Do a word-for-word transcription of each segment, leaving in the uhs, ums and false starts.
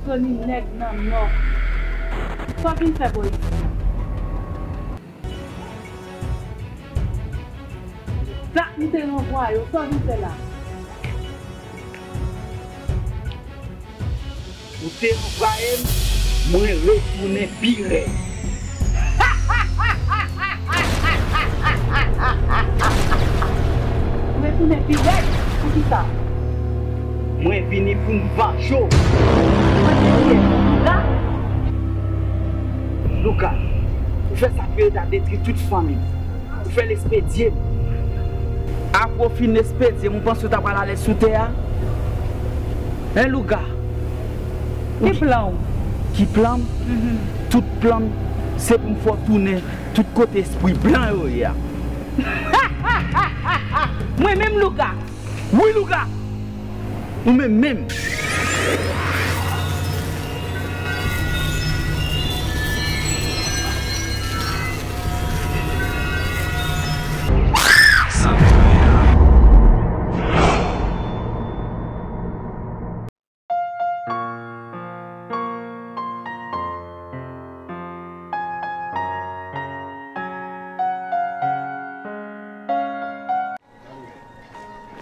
Tony nèg nan nò. Sa w vin fè bò isi a? Dat m te ranvwaye w, sa w vin fè la? Ou te ranvwaye m, mwen retounen pi rèd. Ou retounen pi rèd? Poukisa? Mwen vini pou m vanje w. Mwen vini la. Louga, ou fè sa pou yo ta detwi tout fanmi m. Ou fè l espedye m. Apre w fin espedye m, ou panse w ta pral alèz sou tè a? Hein, Louga? Ki plan w? Ki plan m? Tout plan m, se pou m fè w tounen tout kote espri blan yo ye a. Mwen menm, Louga? Wi, Louga! Ou menm menm!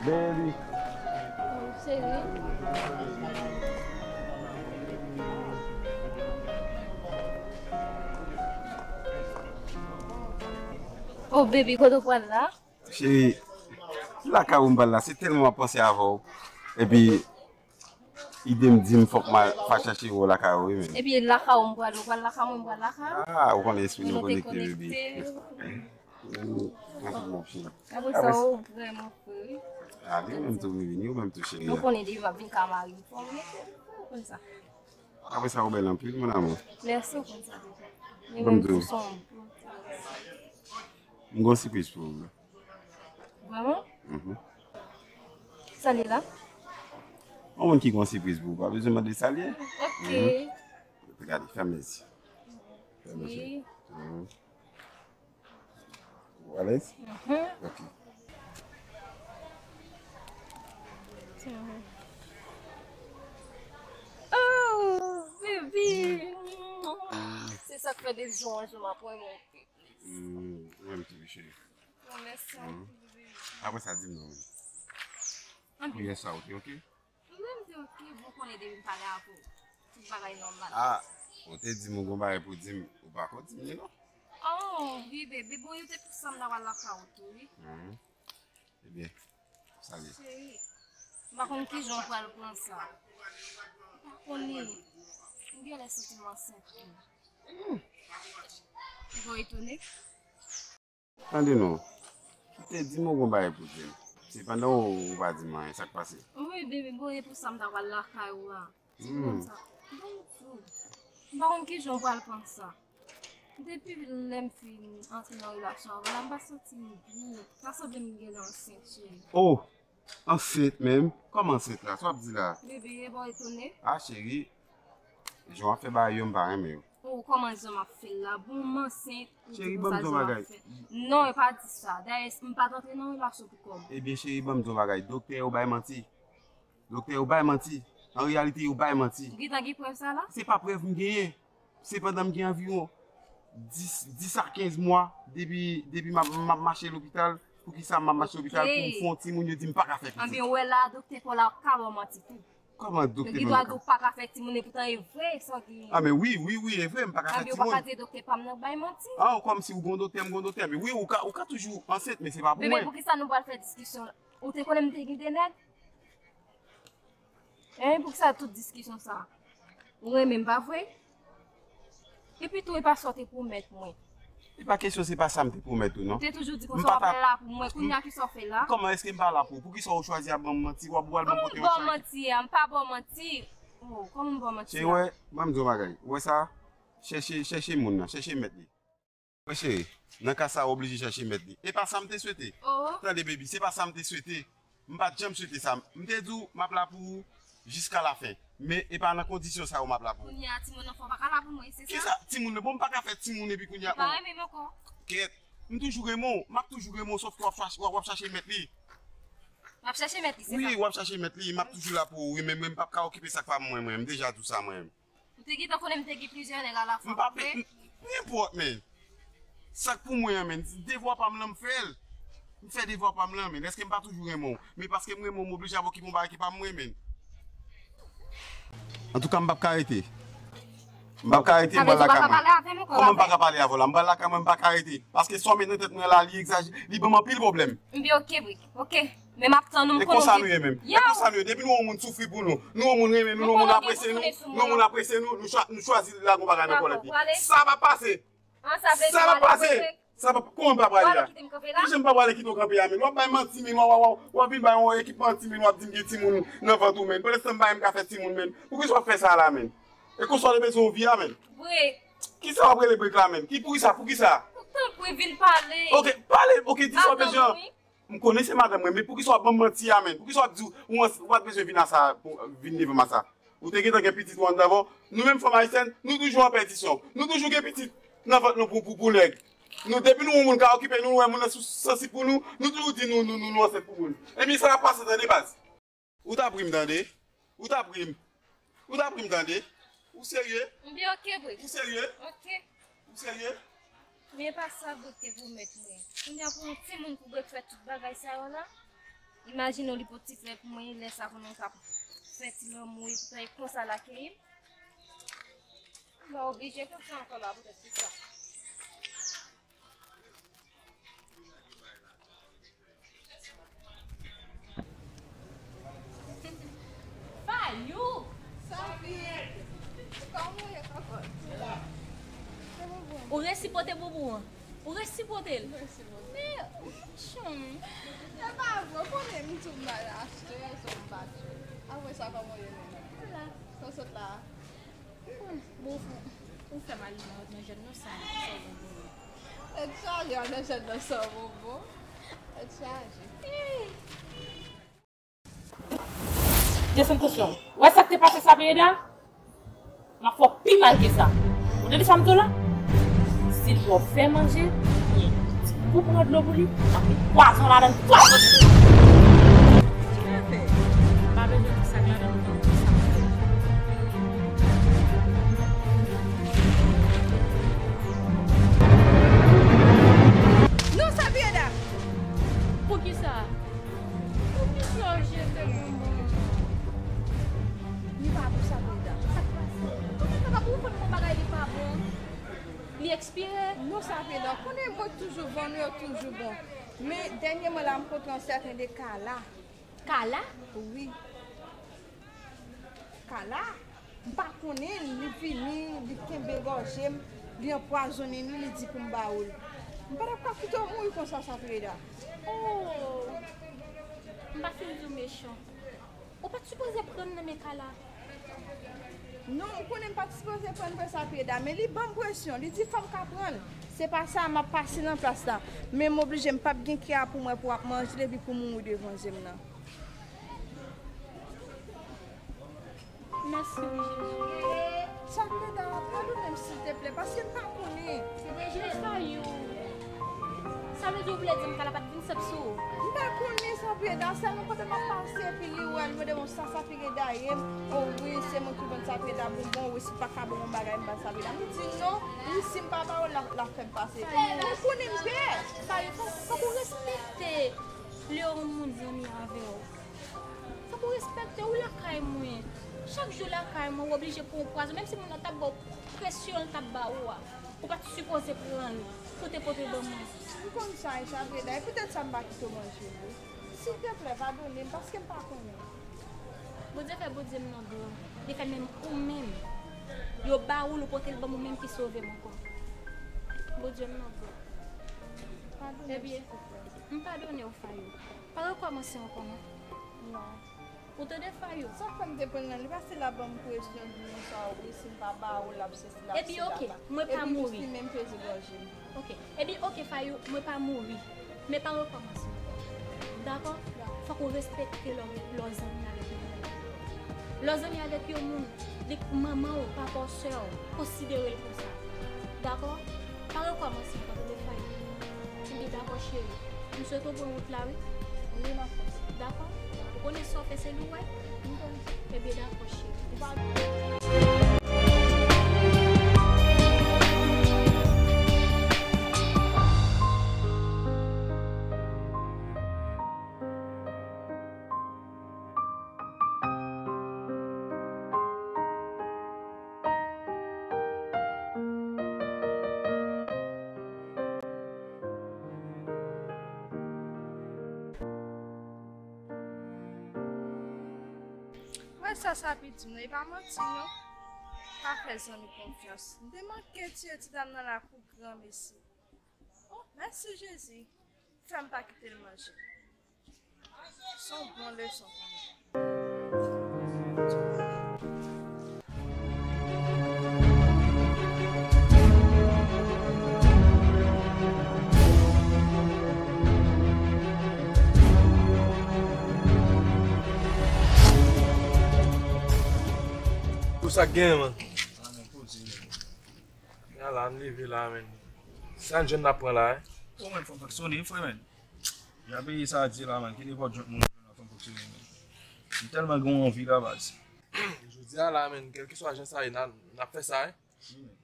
Baby. Cheri. Oh, baby, kote w pral la? Cheri, se lakay ou m pral la, se tèlman m ap panse avè w. Epi, ide m di m fòk m al chache wè w lakay ou, wi, men. Epi, lakay ou m pral, ou pral lakay mwen, m pral lakay ou. Ah, ou konnen espri nou konekte, baby. Mwen tout bon, cheri. Apre sa, ou vrèman fre, wi. Ah, li menm tou, baby, li menm tou, cheri. Ou konnen depi m ap vin ka mari, fò m mete, ou konn sa. Apre sa, ou bèl anpil, mon amour. Mèsi, ou konn sa deja. Li menm tou. M gon sipriz pou ou. Vrèman? Mhm. Sa li la? Yon moun ki gon sipriz pou ou, pa bezwen mande sa li ye. Ok. Mhm. Gade, fèmen zi. Fèmen zi. Mhm. Ou alèz? Mhm. Ok. Oh, baby. Se sa k fè depi jou an jou m ap wè w. Hmm, ou menm tou, cheri. Bon, mèsi anpil, bebe. Apre sa, di m non. Pou yè sa, ou te oke? Mwen menm te oke, bon, konnen depi m pale avè w, tout bagay nòmal. Ah, ou te di m ou gon bagay pou di m, ou pa ko di m li non. Oh, wi, bebe, bon, yo te tout sanm nan pral lakay ou tou, wi. Mhm. Ebyen, salye. Cheri, m pa konn kijan w pral pran sa. M pa konnen. M genlè santi m ansent tou. Hmm. Ou pa etone? Tande non. Ou te di m ou gon bagay pou di m. Se pandan ou, ou pa di m anyen, sa k pase? Wi, bebe, bon, e pou sa m ta pral lakay ou a. Se pou konn sa. Bon, m pa konn kijan w pral pran sa. Depi lè m fin antre nan relasyon avè w la, m pa santi m byen. Ta sanble m genlè ansent, cheri. Oh! Ansent menm? Kòman ansent la? Sa w ap di la? Bebe, e pa w etone? Ah, cheri, jan w ap fè bagay yo, m pa renmen yo. Oh, kòman jan m ap fè l la? Bon, m ansent, ou di konsa jan w ap fè. Cheri, ban m di w yon bagay. Non, e pa di sa. Dayè, m pa t antre nan relasyon pou kò m. Ebyen, cheri, ban m di w yon bagay. Doktè yo bay manti. Doktè yo bay manti. An reyalite, yo bay manti. Ou gentan gen prèv sa la? Se pa prèv m genyen. Sepandan, m gen anviwon dis, dis a kenz mwa depi, depi m ap, m ap mache lopital. Poukisa m ap mache lopital pou m fè yon timoun, yo di m pa ka fè pitit? Anben, ou wè la, doktè pa w la ka ba w manti tou. Kòman doktè pa w la ka? Li gendwa di w pa ka fè timoun, e poutan e vre, sa w di. Ah, men wi, wi, wi, e vre, m pa ka fè timoun. Anben, ou pa ka di doktè pa m nan bay manti. Ah, kòmsi ou gon doktè, m gon doktè. Men wi, ou ka, ou ka toujou ansent, men se pa pou mwen. Men, men poukisa nou pral fè diskisyon? Ou te konnen m te gen de nèg? Hein, poukisa tout diskisyon sa? Ou renmen m, pa vre? Epi tou, e pa sa w te pwomèt mwen. E pa kesyon, se pa sa m te pwomèt ou, non. Ou te toujou di konsa w ap la pou mwen, kounye a kisa w fè la? Kòman èske m pa la pou ou? Poukisa w chwazi ap ban m manti? W ap, w al ban m pote yon chak. Kòman m ba w manti a? M pa ba w manti. Oh, kòman m ba w manti a? Cheri, wè, ban m di w yon bagay. Ou wè sa? Chèche, chèche moun nan, chèche mèt li. Wi, cheri, nan ka sa, w oblije chèche mèt li. E pa sa m te swete. Oh. Tande, baby, se pa sa m te swete. M pa t janm swete sa. M te di w, m ap la pou ou jiska lafen. Men, e pa nan kondisyon sa yo m ap la pou ou. Kounye a, timoun nan fò w pa ka la pou mwen, se sa? Kisa? Timoun nan, bon, m pa ka fè timoun epi kounye a, oh. Ou pa renmen m ankò? Kèt, m toujou renmen w, m ap toujou renmen w, sòf ke w ap chache, w ap, w ap chache mèt li. M ap chache mèt li, se sa? Wi, w ap chache mèt li, m ap toujou la pou ou, wi, men mwen, m p ap ka okipe sa k pa mwen, mwen, m deja di w sa, mwen. Ou te gentan konnen m te gen plizyè nèg alafwa, pa vre? M pa, m, m, nenpòt, men. Sa k pou mwen an, men. Devwa pa m lan, m fè l. M fè devwa pa m lan, men. Èske m pa toujou renmen w? Men paske m renmen w, m oblije ap okipe yon bagay ki pa mwen, men. Antouka, m p ap ka rete. M p ap ka rete, m pral lakay mwen. Sa vle di ou pa ka pale avè m ankò? Kòman m pa ka pale avè w la? M pral lakay mwen, m pa ka rete. Paske sa w met nan tèt mwen la, li egzaje-, li ban m anpil pwoblèm. M byen, oke, Brik. Oke. Men m ap tann ou, m konnen w gen. E konsa nou ye menm. E konsa nou ye. Depi nou wè yon moun soufri pou nou, nou wè yon moun renmen nou, nou wè yon moun apresye nou, nou wè yon moun apresye nou, nou chwa-, nou chwazi lage yon bagay nan kòlèt li. Dakò, pwale. Sa p ap pase. An, sa vle di w pale vre? Sa p ap, kòman m pa prale a? Pale, kite m kanpe la. Kijan m pa prale kite w kanpe a, men? W ap bay manti, men, w ap, w ap, w ap vin bay yon ekip manti, men, w ap di m gen timoun nan vant ou, men. Pandan se tan m pa menm ka fè timoun, men. Poukisa w ap fè sa la, men? E konsa w te bezwen yon vi a, men. Brik. Kisa w ap rele Brik la, men? Ki poukisa, poukisa? Tanpri, vin pale. Oke, pale, oke, di sa w bezwen an. Atann, wi. M konnen se madanm mwen, men poukisa w ap ban m manti a, men? Poukisa w ap di w, w pa t bezwen vin a sa, pou, vin devan m a sa? Ou te gentan gen pitit ou anndan avè w? Nou menm fanm ayisyèn, nou toujou an pèdisyon. Nou toujou gen pitit nan vant nou pou, pou, pou nèg. Nou, depi nou wè yon moun ka okipe nou, nou wè moun nan sou, sansib pou nou, nou toujou di nou, nou, nou, nou ansent pou moun. Ebyen, sa n ap pase, tande, baz. Ou t ap ri m, tande. Ou t ap ri m. Ou t ap ri m, tande. Ou serye? M byen, oke, Brik. Ou serye? Oke. Ou serye? Men pa sa Brik te pwomèt mwen. Kounye a pou yon timoun pou Brik fè tout bagay sa yo la. Imajine w li pot ti fè pou mwen, lè sa konnen w t ap fè ti lanmou, epi konsa l akeyi m. M pa oblije konsa ankò la poutèt tout sa. Fayou! Sa fèt? Kòman w ye, kòkòt? Ou resi pote boubou an? Ou resi pote l? Men, chonm. Se pa vre, w konnen m tou m al achte, se yon batri. Apre sa, kòman w ye menm? Sa w sot la a? Bon, ou, ou fè mal nan, nan jèn nan sa, sa w bon bon. Tèt chaje, nan jèn nan sa w bon bon. Tèt chaje. Desann tansyon. Ou wè sa k te pase Sabrina? M ap fè w pi mal ke sa. Ou tande sa m di w la? Si l fè w fè manje, ou pran dlo pou li, m ap met pwazon ladan l, pwazon. Ki afè? M pa bezwen di sa k ladan l, ou konn ki sa. Non, Sabrina! Poukisa? Poukisa w jete bonbon? Li pa bon, Sabrina. Sa k pase? Kòman sa ka pou w konn yon bagay li pa bon? Li ekspire? Non, Sabrina, konnen mwen toujou vann, yo toujou bon. Men dènyèman la, m kontre yon sèten de Kala. Kala? Wi. Kala, m pa konnen, li vini, li kenbe gòje m, li anpwazonnen li, li di pou m ba ou l. M pa t ap ka kite w mouri konsa, Sabrina. Oh! M pa fin di w mechan. Ou pa t sipoze pran l nan men Kala. Non, ou konnen m pa t sipoze pran l vre, Sabrina, men li ban m presyon, li di fò m ka pran l. Se pa sa, m ap pase nan plas la. Men m oblije, m p ap gen kè a pou mwen pou w ap manje l epi pou w mouri devan je m nan. Mèsi wi, Jezi. Sabrina, padone m silteplè, paske m pa konnen. Se te jis Fayou. Sa vle di ou vle di m Kala pa t vin sèp sou ou? M pa konnen, Sabrina, sèlman pandan m ap pase, epi li wè, li mande m sa Sabrina ye. O wi, se mwen ki vann Sabrina bonbon, wi, si l pa ka ban m yon bagay, m ba Sabrina. M di non, wi, si m pa ba ou l, l ap fè m pase. Ou konnen m pè. Fayou, fò, fòk ou respekte lè yon moun zanmi avè w. Fòk ou respekte, ou lakay mwen. Chak jou lakay mwen, ou oblije pran yon pwazon. Menm si moun nan t ap ba w presyon l t ap ba ou a, ou pa t sipoze pran l pou te pote ban mwen. M konn sa, Sabrina, e poutèt sa m pa kite w manje l wi. Silteplè, padone m, paske m pa konnen. Bondye fè Bondye m nan dlo. Li fè menm ou menm. Yo ba ou l, ou pote l ban m, ou menm ki sove m ankò. Bondye m nan dlo. Padone m, silteplè. Ebyen, m padone w, Fayou. Pa rekòmanse ankò, non. Non. Ou tande, Fayou? Sa k fè m te pran l lan, li pase l ap ban m presyon, di m sa, wi, si m pa ba ou l, l ap sesi, l ap sela. Ebyen, oke, mwen pa mouri. Epi li menm peze gòje m. Oke. Ebyen, oke, Fayou, mwen pa mouri. Men pa rekòmanse ankò. Dakò? Fòk ou respekte lè w, lè w zanmi avèk yon moun. Lè w zanmi avèk yon moun, li k manman w, papa w, sè w, konsidere l konsa. Dakò? Pa rekòmanse ankò, tande, Fayou? Ebyen, dakò, cheri. M swete w pran wout la, wi. Wi, m ap fè sa. Dakò? Ou konnen sa w fè se li w wè? M konnen. Ebyen dakò, cheri. Ou pa Wè sa sa pi di m nan, e pa manti non. Pa fè zanmi konfyans. M te manke tiye ti dam nan la pou granmesi. Oh, mèsi Jezi. Fè m pa kite l manje. Se yon bon leson pou mwen. Pou sa k genyen, man? Ya la, m leve la, men. Sa n jwenn n ap pran la, eh? Ou menm fò m fonksyone, frè, men. Jan peyi sa a di la, man, ki nenpòt jan moun jwenn la fò m fonksyone, men. M tèlman gen yon anvi la, baz. Jodi a la, men, kèlkeswa jan sa ye, n a, n ap fè sa, eh? Wi, men.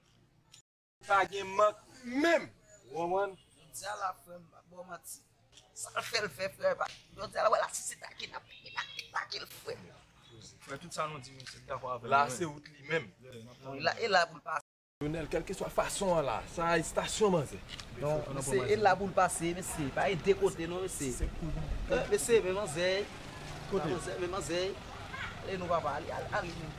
Pa gen mank menm. Ou konprann? Jodi a la, frè m, m ap ba w manti. Sa l fè l fè, frè, pa. Jodi a la, wè la, si se take n ap peye, n ap take l, frè. Frè, tout sa nou di, men, se dakò avè nou, la, men se wout li menm. Yeah, n ap tann. E la, e la pou l pase. Lionel, kèlkeswa fason an la, sa a estasyon manzè. Non, mesye, e la pou l pase, mesye. Pa gen de kote non, mesye. Eh, mesye, men manzè. Kote? Manzè, men manzè. Ale nou papa, ale, ale, ale nou.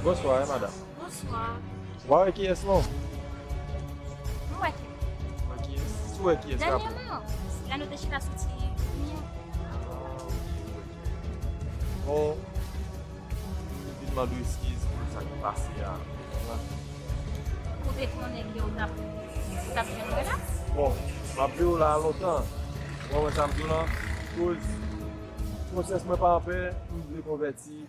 Bonswa, eh, madanm. Bonswa. W a wè kiyès non? M wè ki. W wè kiyès? Si w wè kiyès, rapele. Dènyèman, lè nou te chita sou ti kounye a. Bon, m vin mande w eskiz pou sa ki pase a. Ou te konnen ke w t ap, w t ap jwenn mwen la? Bon, m ap veye w la lontan. Ou konprann sa m di w lan? Koz konsyans mwen pa anpè, m vle konvèti.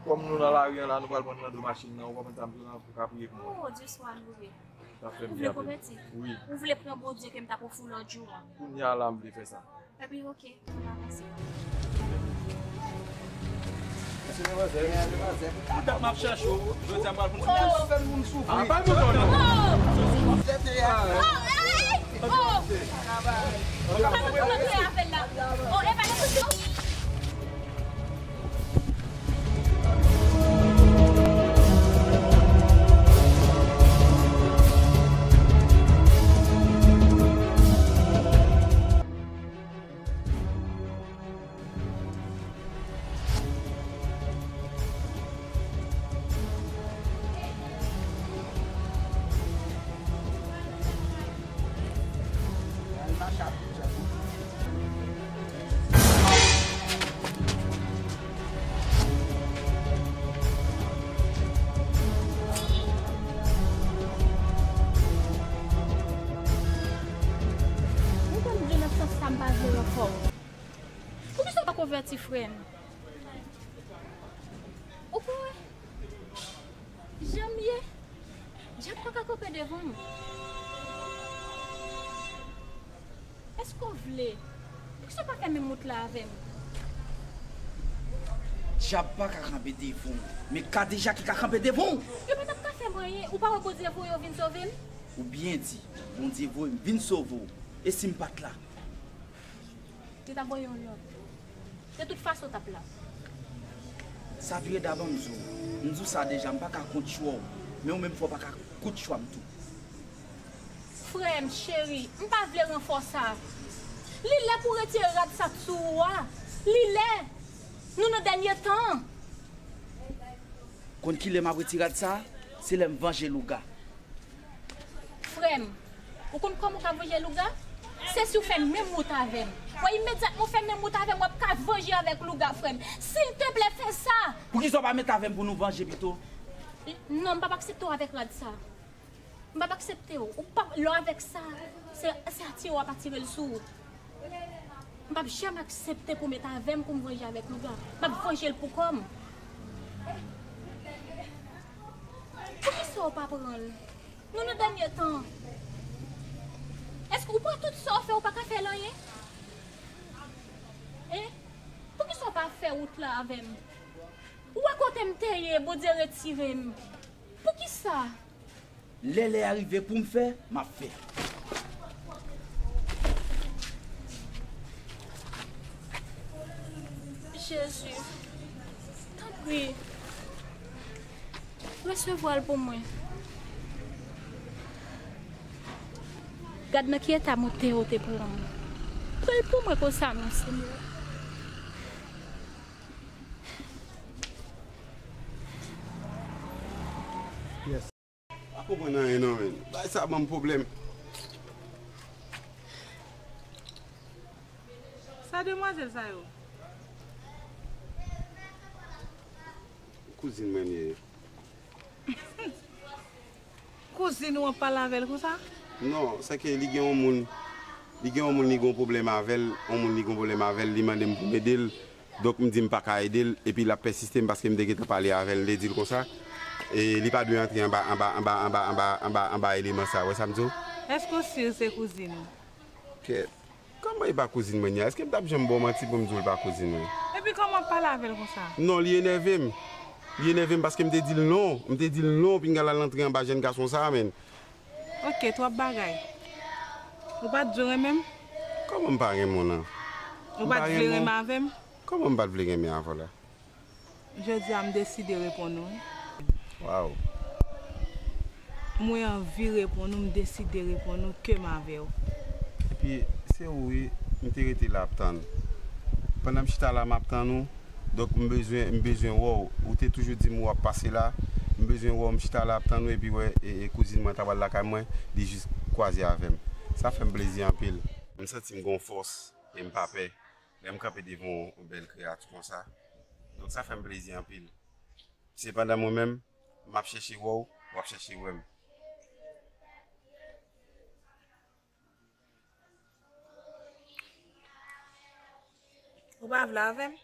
Kòm nou nan lari an la, nou pral pran nan do machin nan, ou konprann sa m di w lan, pou w ka priye pou mwen. Oh, Dye swa louwe. Sa fè m byen. Ou vle konvèti? Wi. Ou vle pran Bondye ke m t ap ofri w lòt jou an? Kounye a la, m vle fè sa. Ebyen, oke, ann avanse. Mesye, demwazèl. Demwazèl. Pou dat m ap chèche w, jodi a m pral konn. Oh, fè moun soufri. Ah, pa moun non. Oh! Tèt e a. Oh, hey! Oh! Ou pa konn sa w ap fè la. Oh, e pa nan kouti. Mwen konn di w nan sans sa m pa vle ankò. Poukisa w pa konvèti, frè m? Ou pa wè jan m ye? Dyab pa ka kanpe devan m. Èske w vle? Poukisa w pa fè menm wout la avè m? Dyab pa ka kanpe devan w, men Kadeja ki ka kanpe devan w. Yo pa t ap ka fè m anyen, ou pa wè Bondye voye yo vin sove m? Ou byen di, Bondye voye m vin sove w. E si m pa t la? Yo t ap voye yon lòt. De tout fason, w t ap la. Sa vire dabò m di w. M di w sa deja, m pa ka kont chwa w. Men ou menm fò w pa ka kont chwa m tou. Frè m, cheri, m pa vle ranfò sa. Li lè pou w retire rad sa k sou ou a. Li lè. Nou nan dènye tan. Konn kilè m ap retire rad sa? Se lè m vanje Louga. Frè m, ou konn kòman w ka vanje Louga? Se si w fè menm wout avè m. Wè, imedyatman w fè menm wout avè m, w ap ka vanje avèk Louga, frè m. Silteplè, fè sa! Poukisa w pa met avè m pou nou vanje pito? Non, m p ap aksepte w avèk rad sa. M p ap aksepte w. Ou p ap, lè w avèk sa, se, se atire w ap atire l sou ou. M p ap janm aksepte pou w met avè m pou m vanje avèk Louga. M ap vanje l pou kò m. Poukisa w pa pran l? Nou nan dènye tan. Èske ou pran tout sa w fè, ou pa ka fè l anyen? Hein? Poukisa w pa fè wout la avè m? Ou wè kote m te ye, Bondye retire m. Poukisa? Lè lè a rive pou m fè, m ap fè. Jezi, tanpri, resevwa l pou mwen. Gad nan ki eta m te, ou te pran m. Pran l pou mwen konsa, non, Senyè. Pa konprann anyen non, menn. Bagay sa ban m pwoblèm. Sa demwazèl sa yo? Kouzin mwen li ye. Kouzin ou ap pale avè l konsa? Non, se ke li gen yon moun, li gen yon moun li gen yon pwoblèm avè l, yon moun li gen yon pwoblèm avè l, li mande m pou m ede l. Donk, m di m pa ka ede l, epi l ap pèsiste m paske m te gentan pale avè l, m te di l konsa, e li pa dwe antre anba, anba, anba, anba, anba, anba, anba eleman sa, w wè sa m di w? Èske w si se kouzin ou? Kèt. Kòman e pa kouzin mwen, Nia? Èske m t ap janm ba w manti pou m di w l pa kouzin mwen? Epi kòman w ap pale avè l konsa? Non, li enève m. Li enève m paske m te di l non. M te di l non, pinga l al antre anba jèn gason sa a, menn. Ok, twòp bagay. Ou pa t dwe renmen m? Kòman m pa renmen w nan? Ou pa t vle renmen avè m? Kòman m pa t vle renmen avè w la? Jodi a, m deside reponn ou, wi. Waw. Mwen anvi reponn ou, m deside reponn ou ke m avè w. Epi, se ou, wi, m te rete la ap tann. Pandan m chita la, m ap tann ou, donk m bezwen, m bezwen wè w. Ou te toujou di m w ap pase la, m bezwen wè w, m chita la ap tann ou, epi wè, e, e kouzin mwen ta pral lakay mwen, li jis kwaze avè m. Sa fè m plezi anpil. M santi m gon fòs, e m pa pè. Lè m kanpe devan yon bèl kreyati konsa. Donk sa fè m plezi anpil. Sepandan mwen menm, m ap chèche wè w, w ap chèche wè m. Ou pa vle avè m?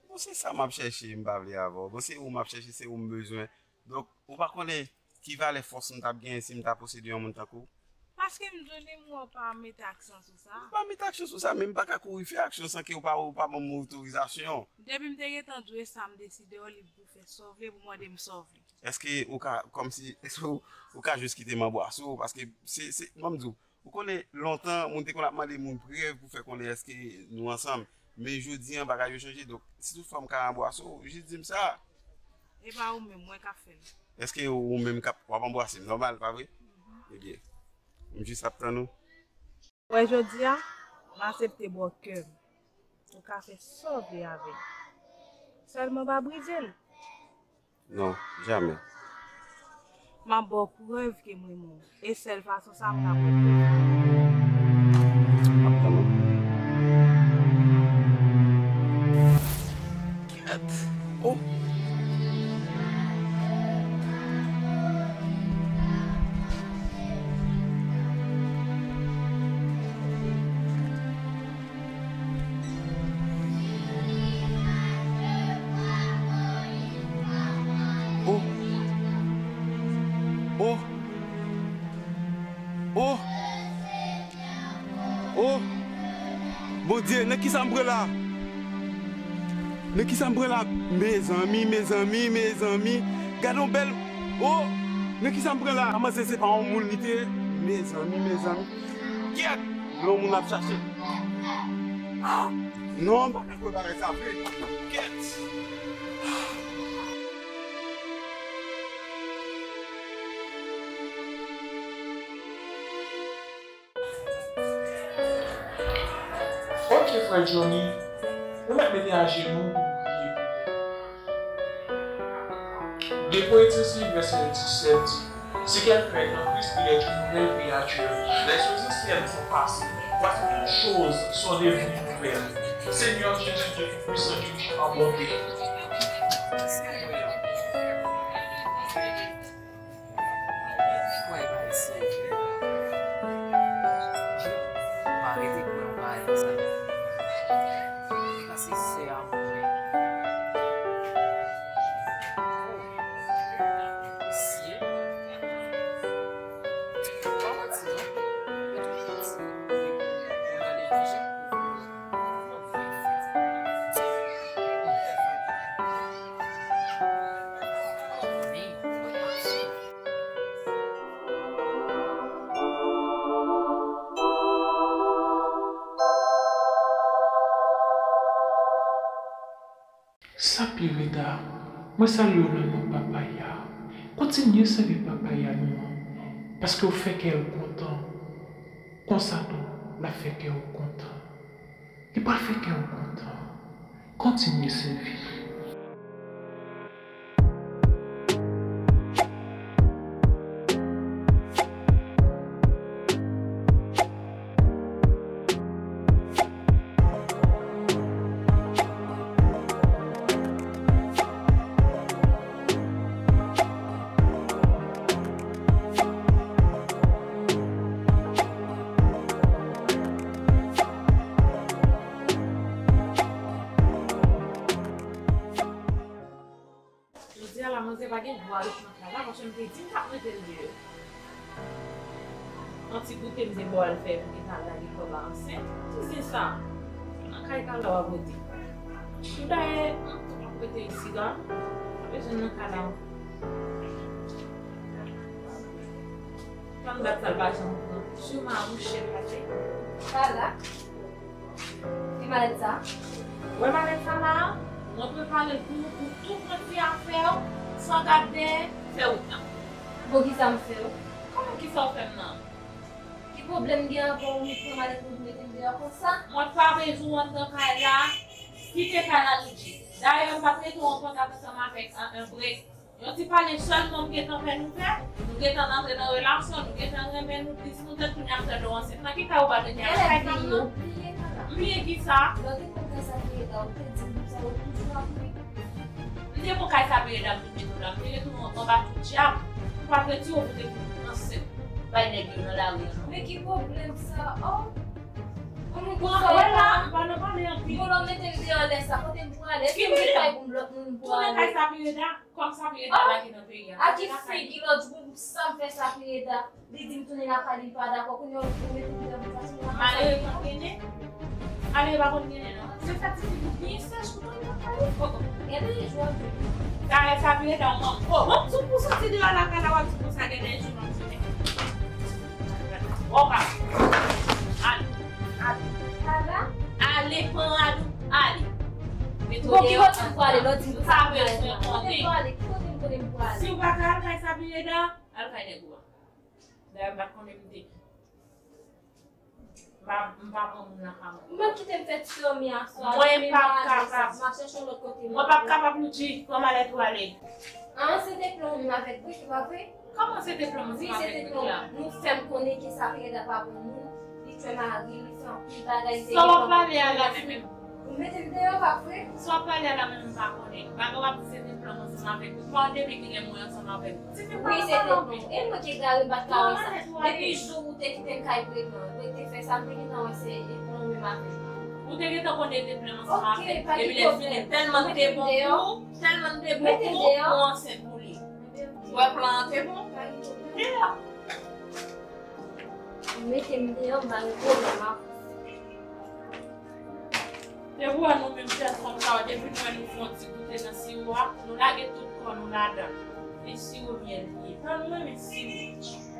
Bon, se sa m ap chèche, m pa vle avè w. Bon, se ou m ap chèche, se ou m bezwen. Donk, ou pa konnen ki valè fòs m t ap genyen si m ta posede yon moun tankou w? Paske m di w ni m wè w pa mete aksyon sou sa. M pa mete aksyon sou sa, men m pa ka kouri fè aksyon san ke w pa, w pa ban m otorizasyon. Depi m te gentan di w e sa, m deside w lib pou fè sa w vle, pou mande m sa w vle. Èske ou ka, kòmsi, èske ou, ou ka jis kite m anbwase w? Paske se, se, ban m di w, ou konnen lontan, moun te konn ap mande moun prèv pou fè konnen èske nou ansanm. Men jodi a, bagay yo chanje. Donk, si tout fwa m ka anbwase w, jis di m sa. E pa ou menm, mwen k ap fè l. Èske ou menm k ap, w ap anbwase m nòmal, pa vre? Ebyen, m jis ap tann ou. Wè, jodi a, m aksepte ba w kè m. Ou ka fè sa w vle avè l. Sèlman pa brize l. Non, jamè. M ap ba w prèv ke m renmen w. E sèl fason sa m ka ba w prèv. M ap tann ou. Kèt. Oh. Oh. Oh. Oh. Oh. Bondye, nan kisa m pran la? Nan kisa m pran la? Mezanmi, mezanmi, mezanmi. Gade yon bèl. Oh. Nan kisa m pran la? Manzè se pa yon moun li te ye. Mezanmi, mezanmi. Kèt! Lè yon moun ap chache. Non, m pa ka kwè bagay sa vre. Kèt! Ok, frè Johnny, ou mèt mete ajenou pou w priye pou mwen. De Korentyen senk, vèsè disèt di, Si quelqu'un est en Christ, il est une nouvelle créature. Les choses anciennes sont passées. Voici toutes choses sont devenues nouvelles. Seigneur Jésus, tu es puissant, tu es en bonté. Sapireda, mwen salye w nan non Papa a. Kontinye sèvi Papa a nou an, paske w fè kè l kontan. Konsa tou, l ap fè kè w kontan. Li pral fè kè w kontan. Kontinye sèvi. Jodi a la, manzè pa gen dwa ret nan kay la, paske m te di m t ap mete l deyò. Yon ti goute m te ba l fè pou li ta gade kòman ansent. Ti zen sa, nan kay Kala w ap rete. Dayè, m tou ap rete isi la. M bezwen nan Kala. Fanm dat sa l pa janm pran. Sou ma mouche pase. Kala. Ki malèt sa? Wè malèt sa la, mwen prepare l pou ou, pou tou pran ti afè w, san gade dèyè, fè wout la. Bon, kisa m fè w? Kòman kisa w fè m nan? Ki pwoblèm gen ankò ou pran malèt ou mete m deyò konsa? Mwen pa bezwen w anndan kay la, kite kay la Luigi. Dayè, m pa t mete w an kontak ansanm avèk, a, Break. Yon ti pale sèlman m gentan fè nou fè, nou gentan antre nan relasyon, nou gentan renmen nou, dis nou tèt, kounye a m tande w ansent. Nan ki kay ou pral rete a? Nan kay Kala? M bliye kisa? Lè w te pran kay Sapireda, ou te di m sa, ou toujou ap ri. M te pran kay Sapireda pou m te tou la, m te retounen anba tout dyab. M pa t retire w pou te vin ansent. Bay nèg yo nan lari an non. Men ki pwoblèm sa? Oh! Pou nou pran wè la, m pa nan pale anpil. Bon, lè w mete m deyò lè sa, kote m prale? Èske m gen kay pou m lòt moun m prale? Tounen kay Sapireda. Kòm Sapireda lage nan peyi a. A ki figi lòt jou sa m fè Sapireda? Li di m tounen lakay li, li pa dakò. Kounye a ou mete m deyò pou fason nan. Malere pa konn genen. Malere pa konn genen non. Se fè ti figi w byen sèch pou tounen lakay ou. Kòkò. Gade yon jou ap vini. Dayè Sapireda w manko. Bon, sou pou soti deyò lakay la w ap di konsa gen de jou m ap tounen. Opa. Ale. Ale. Ala. Ale, pran rad ou, ale. Bon, ki kote m prale, lè w di m sa, kote m prale, ki kote m konnen m prale? Si w pa ka al kay Sapireda, al kay nèg ou a. Dayè, m pa t konnen m te. M pa, m pa pran moun nan ka mwen. Mwen kite m fè ti dòmi aswè a, mwen pa kapab. M ap chèche yon lòt kote. Mwen pa kapab, Luigi, pran malèt ou ale. An, se te plan ou menm avèk Brick, pa vre? Kòman se te plan mwen? Wi, se te plan. Nou fè m konnen ke Sapireda pa bon moun, li fè mari, li fè anpil bagay, li te gen plan pou li. Sa w ap pale a la menm? Ou mete m deyò, pa vre? Sa w ap pale a la menm, m pa konnen. Bagay w ap di se te plan mwen ansanm avèk ou. Pa w depi kilè mwen ansanm avèk ou. Wi, se te plan. E mwen ki egare bat kare sa. Depi jou ou te kite m kay Brick lan, Brick te fè sa, m te gentan wè se plan ou menm avèk li. Ou te gentan konnen te plan ansanm avèk li. Epi lè fini, tèlman te bon pou ou, tèlman te bon pou ou, ou ansent pou li. Ou wè plan an te bon? Deyò. Ou mete m deyò, m pa gen pwoblèm ak ou. Depi w wè nou menm jèn fanm sa yo, depi nou wè nou fè yon ti goute nan siwo a, nou lage tout kò nou ladan l. E siwo myèl li ye. Tan nou renmen siwo.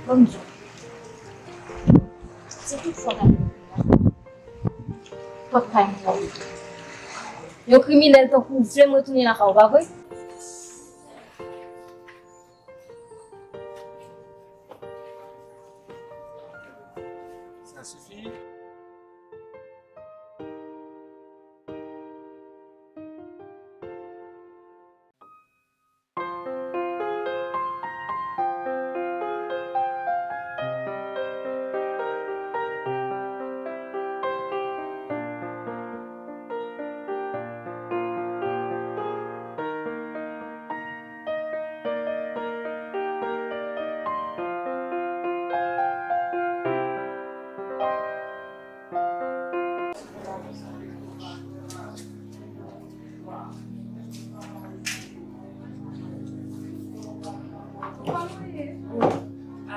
Ban m di w. Se tout fwa w ta vin la, pòt kay mwen ap ouvri. Yon kriminèl tankou w vle m retounen lakay ou, pa vre? Sa sifi.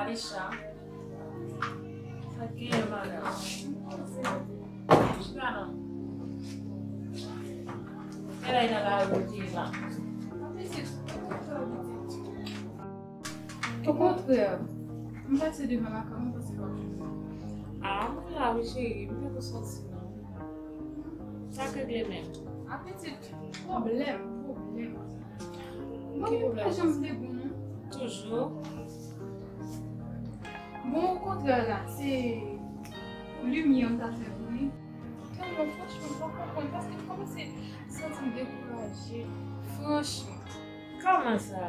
Alisha, sa k genyen, madanm? Chita non. Kèlè nan lari w te ye la? Okontrè, m pase devan lakay ou, m panse w ap jwenn mwen. Ah, m la wi, cheri, m te pou soti non. Sa k regle menm? Ah, pitit, pwoblèm, pwoblèm. Mwen pa janm te bon non. Toujou. Bon, okontrè la, se limyè m ta fè pou li. Tèlman, franchman, m pa konprann, paske m kòmanse santi m dekouraje. Franchman. Kòman sa?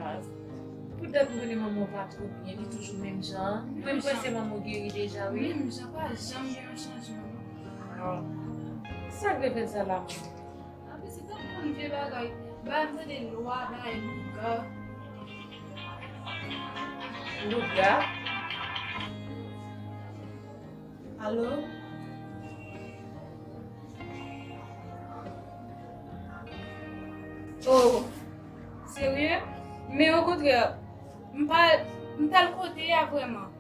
Poutèt m konnen manman w pa twò byen, li toujou menm jan an. Mwen, m panse manman w geri deja, wi. Menm jan, pa janm gen yon chanjman, non. Ah. Sa k vle fè sa la menm? Anpi se tankou yon vye bagay. Bagay m tande lwa, bagay louga. Louga? Alo? Oh, serye? Men okontrè, m pa, m t al kote a vrèman.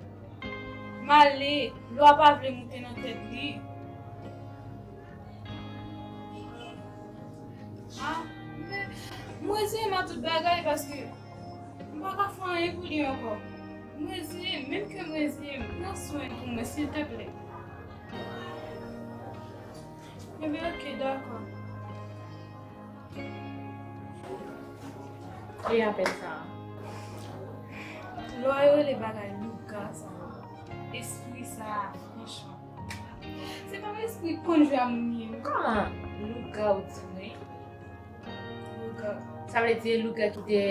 M ale, lwa pa vle moute nan tèt li. Ah, men, m reziyen m a tout bagay paske m pa ka fè anyen pou li ankò. M reziyen m, menm ke m reziyen m, pran swen l pou mwen, silteplè. Ebyen, oke, dakò. E apèl sa a? Lè yo rele bagay louga sa a, espri sa a, franchman. Se pa yon espri k konn jwe a moun li ye, non. Kòman? Louga ou di m wi? Louga. Sa vle di louga ki te,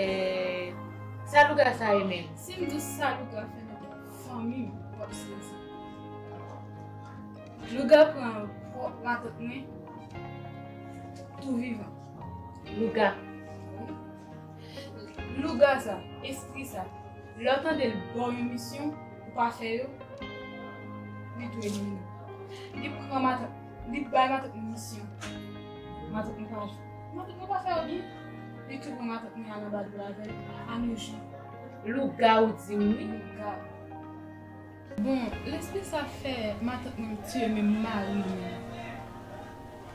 sa louga sa ye menm? Si m di w sa louga fè nan fanmi m, w ap sezi. Louga pran pwòp matant mwen tou vivan. Louga. Wi. Louga sa, espri sa, lè w tande l ba w yon misyon, ou pa fè yo, li tou elimine w. Li pran matant, li bay matant mwen misyon. Matant mwen pa jwe. Matant mwen pa fè yo byen. Li tou pran matant mwen al anba dlo avè l, anojou. Louga ou di m wi. Louga. Bon, lespri sa fè matant mwen tiye menm mari l menm.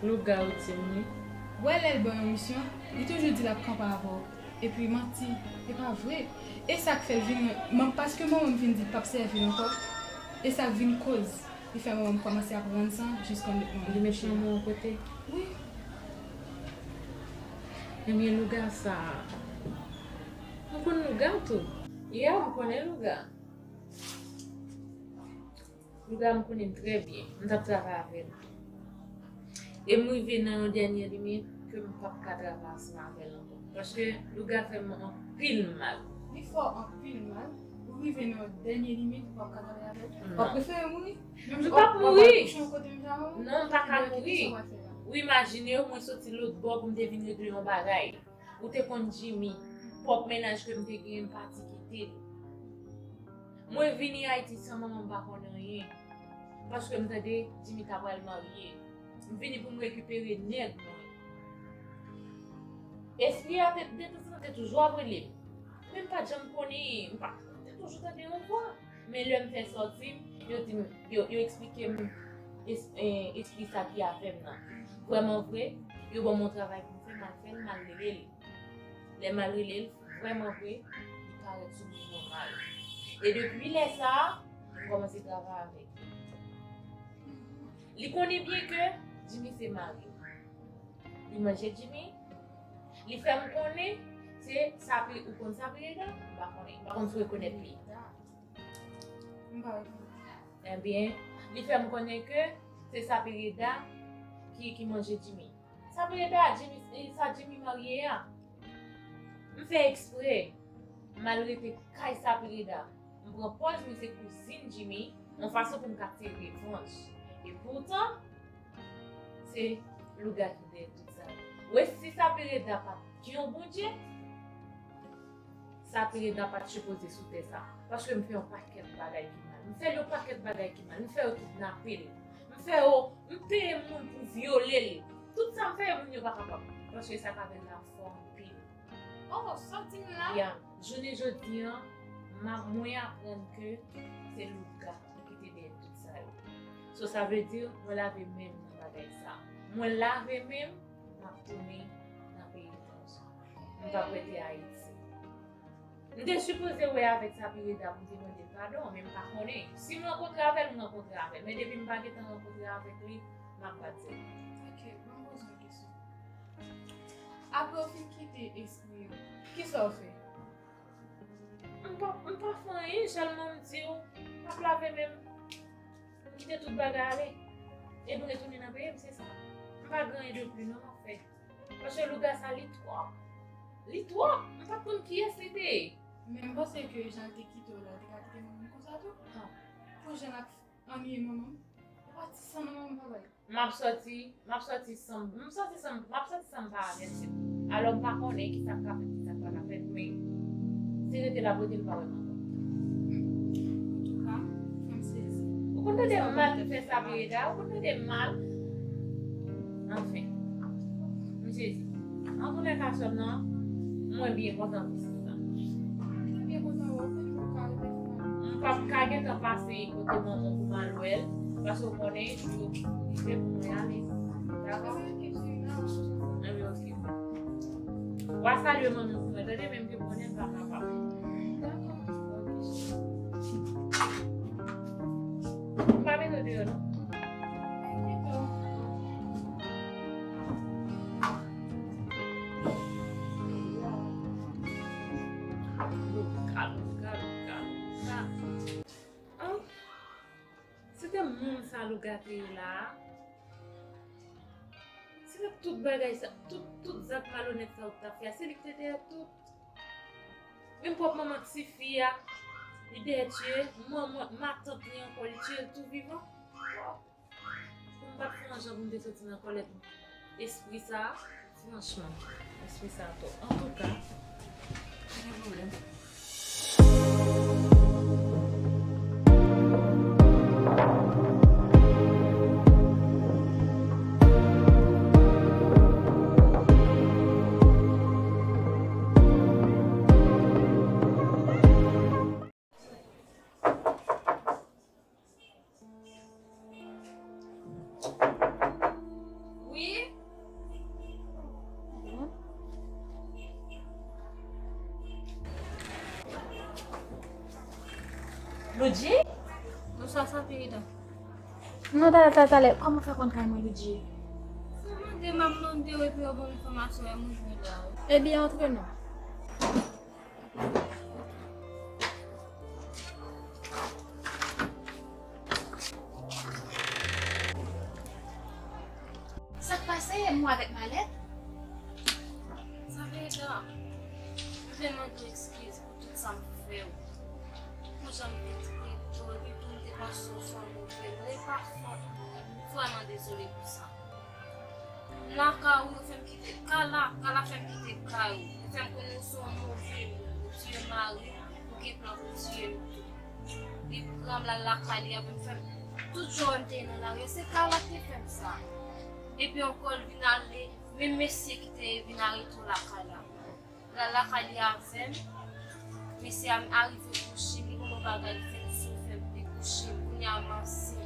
Louga ou di m wi. Wè lè l ba w yon misyon, li toujou di l ap kanpe avè w. Epi manti, e pa vre. E sa k fè l vin, man, paske manman m vin di l p ap sèvi l ankò. E sa k vin koz, li fè manman m kòmanse ap rann san jiska l met manman m. Li met manman w kote? Wi. Ebyen, louga sa a. Ou konn louga tou? Ya, m konnen louga. Louga m konnen l trè byen. M t ap travay avè l. E m rive nan yon dènye limit ke m p ap ka travay ansanm avè l ankò. Paske louga fè m anpil mal. Li fè w anpil mal. Ou rive nan yon dènye limit, ou p ap ka travay avè l. Non. W ap prefere mouri? Menm jan w ap mouri. Non, m pa ka mouri. Ou imajine w, mwen soti lòtbò pou m te vin regle yon bagay. Ou te konn Jimmy, pwòp mennaj ke m te genyen, m pati kite l. Mwen vini Ayiti san manman m pa konn anyen. Paske m tande Jimmy ta pral marye. M vini pou m rekipere nèg mwen. Espri a te, detanzantan te toujou ap rele m. Men m pa t janm konnen, m pa, m te toujou tande yon vwa. Men lè m fè sòti m, yo di m, yo, yo eksplike m es-, eh, espri sa ki avè m nan. Vrèman vre, yo ban m yon travay pou m fè, m al fè l, m al rele l. Lè m al rele l, vrèman vre, li parèt sou moun nòmal. E depi lè sa a, m kòmanse travay avèk li. Li konnen byen ke Jimmy se mari m. Li manje Jimmy. Li fè m konnen se Sapi, ou konn Sapireda? M pa konnen. M pa konn si w rekonèt li. M pa rekonèt. Ebyen, li fè m konnen ke se Sapireda ki, ki manje Jimmy. Sapireda, Jimmy, e sa Jimmy marye a. M fè eksprè, m al rete kay Sapireda. M pran pòz mwen se kouzin Jimmy, yon fason pou m ka tire revanj. E poutan, se louga ki dèyè tout sa yo. Wè, si Sapireda pa t gen yon Bondye, Sapireda pa t sipoze sou tè sa. Paske m fè yon pakèt bagay ki mal. M fè l yon pakèt bagay ki mal. M fè yo kidnape l. M fè yo, m peye moun pou vyole l. Tout sa m fè yo, moun yo pa kapab. Paske sa ka fè l la fò anpil. Oh, sa w di m la? Ya, jounen jodi an, m a, mwen aprann ke se louga ki te dèyè tout sa yo. So, sa vle di, mwen lave men m nan bagay sa. Mwen lave men m, m ap tounen nan peyi etranje. M p ap rete Ayiti. M te sipoze wè avèk Sapireda pou m te mande l padon, men m pa konnen. Si m rankontre avè l, m rankontre avè l. Men depi m pa gentan rankontre avèk li, m ap bat zèl. Ok, ban m poze yon kesyon. Apre w fin kite espri an, kisa w fè? M pa, m pa fè anyen, sèlman m di w, m ap lave men m. M kite tout bagay ale. E m retounen nan peyi m, se sa. M pa gen anyen de plis non m ap fè. Paske louga sa li twòp. Li twòp. M pa t konn kiyès li te ye. Men m panse ke jan l te kite w la, l te ka kite manman m konsa tou. Pou jan l ap anniye manman m. Ou pati san manman m, papa. M ap sòti, m ap sòti san, m sòti san, m ap sòti san m pa avèti l. Alò m pa konnen kisa k ka fèt, kisa k pa ka fèt, men si rete l ap rete, l pa wè m ankò. Antouka, fè m sezi. Ou konn tande mal fè Sapireda, ou konn tande mal. Anfen, m sezi. Antoulèka, sè m nan, mwen byen kontan pou sa. Mwen byen kontan wè w, men m poko ka rive fè. M p ap ka gentan pase kote manman w pou m al wè l, paske w konnen, yo rive pou mwen ale. Dakò? Enben, oke. W a salye manmi w pou mwen, tande, menm ke m konnen l pa kapab. Dakò. Oke. M pa mete w deyò, non. Louga, louga, louga, louga. An, se te moun sa louga te ye la a. Se te tout bagay sa, tout, tout zak malonèt sa ou t ap fè a, se li ki te dèyè tout. Menm pwòp manman tifi a, li dèyè tiye, manman, matant li ankò, li tiye l tou vivan. Pou m pa t fè yon jan pou m te soti nan kòlèt espri sa a, franchman, espri sa a twòp. Antouka, pa gen pwoblèm. Wi. Loudjy? Bonswa, Sapireda. Non, talè, talè, talè. Kòman w fè konn kay mwen, Loudjy? Se mande m ap mande w epi w ban m enfòmasyon, e mwen jwenn la. Ebyen, antre non. Sa k pase, mwen avèk malèt? Sapireda, m vle mande w ekskiz pou tout sa m fè w. Pou jan m te trete w, epi tou m te panse w se yon move moun, e pa fòt mwen. M vrèman dezole pou sa. M lakay ou, yo fè m kite kay la, kay la fè m kite kay ou. Yo fè m konnen ou se yon move moun, ou tiye mari m, ou gen plan pou tiye m tou. Li pran m, l al lakay li, epi m fè m tout jan w wè m te ye nan lari a, se kay la ki te fè m sa. Epi ankò, l vin ale, menm mesye ki te vin arete w lakay la. L al lakay li avè m. Mesye a arive kouche m, li gon bagay li fè m sou fè m, li kouche m, kounye a m ansent.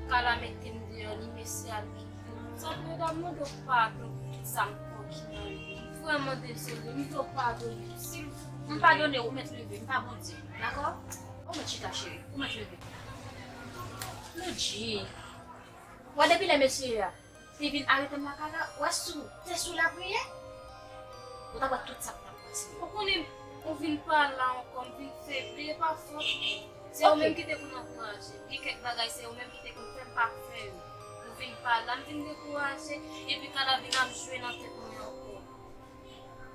Kay la mete m deyò, ni mesye a, li kite m. Sa vle di m mande w padon pou tout sa m fè w ki mal. M vrèman dezole, m mande w padon, silvouplè. M padone w, ou mèt leve, m pa Bondye. Dakò? Ou mèt chita, cheri, ou mèt leve. Lodji, w wè depi lè mesye a te vin arete m lakay la, w wè si w te sou lapriyè, ou t ap wè tout sa k t ap pase. Ou konnen, ou vin pa la ankò, m vin febli, e pa fòt mwen. Se ou menm ki te konn ankouraje m. Gen kèk bagay, se ou menm ki te konn fè m pa fè yo. Ou vin pa la, m vin dekouraje, epi Kala vin ap jwe nan tèt mwen ankò.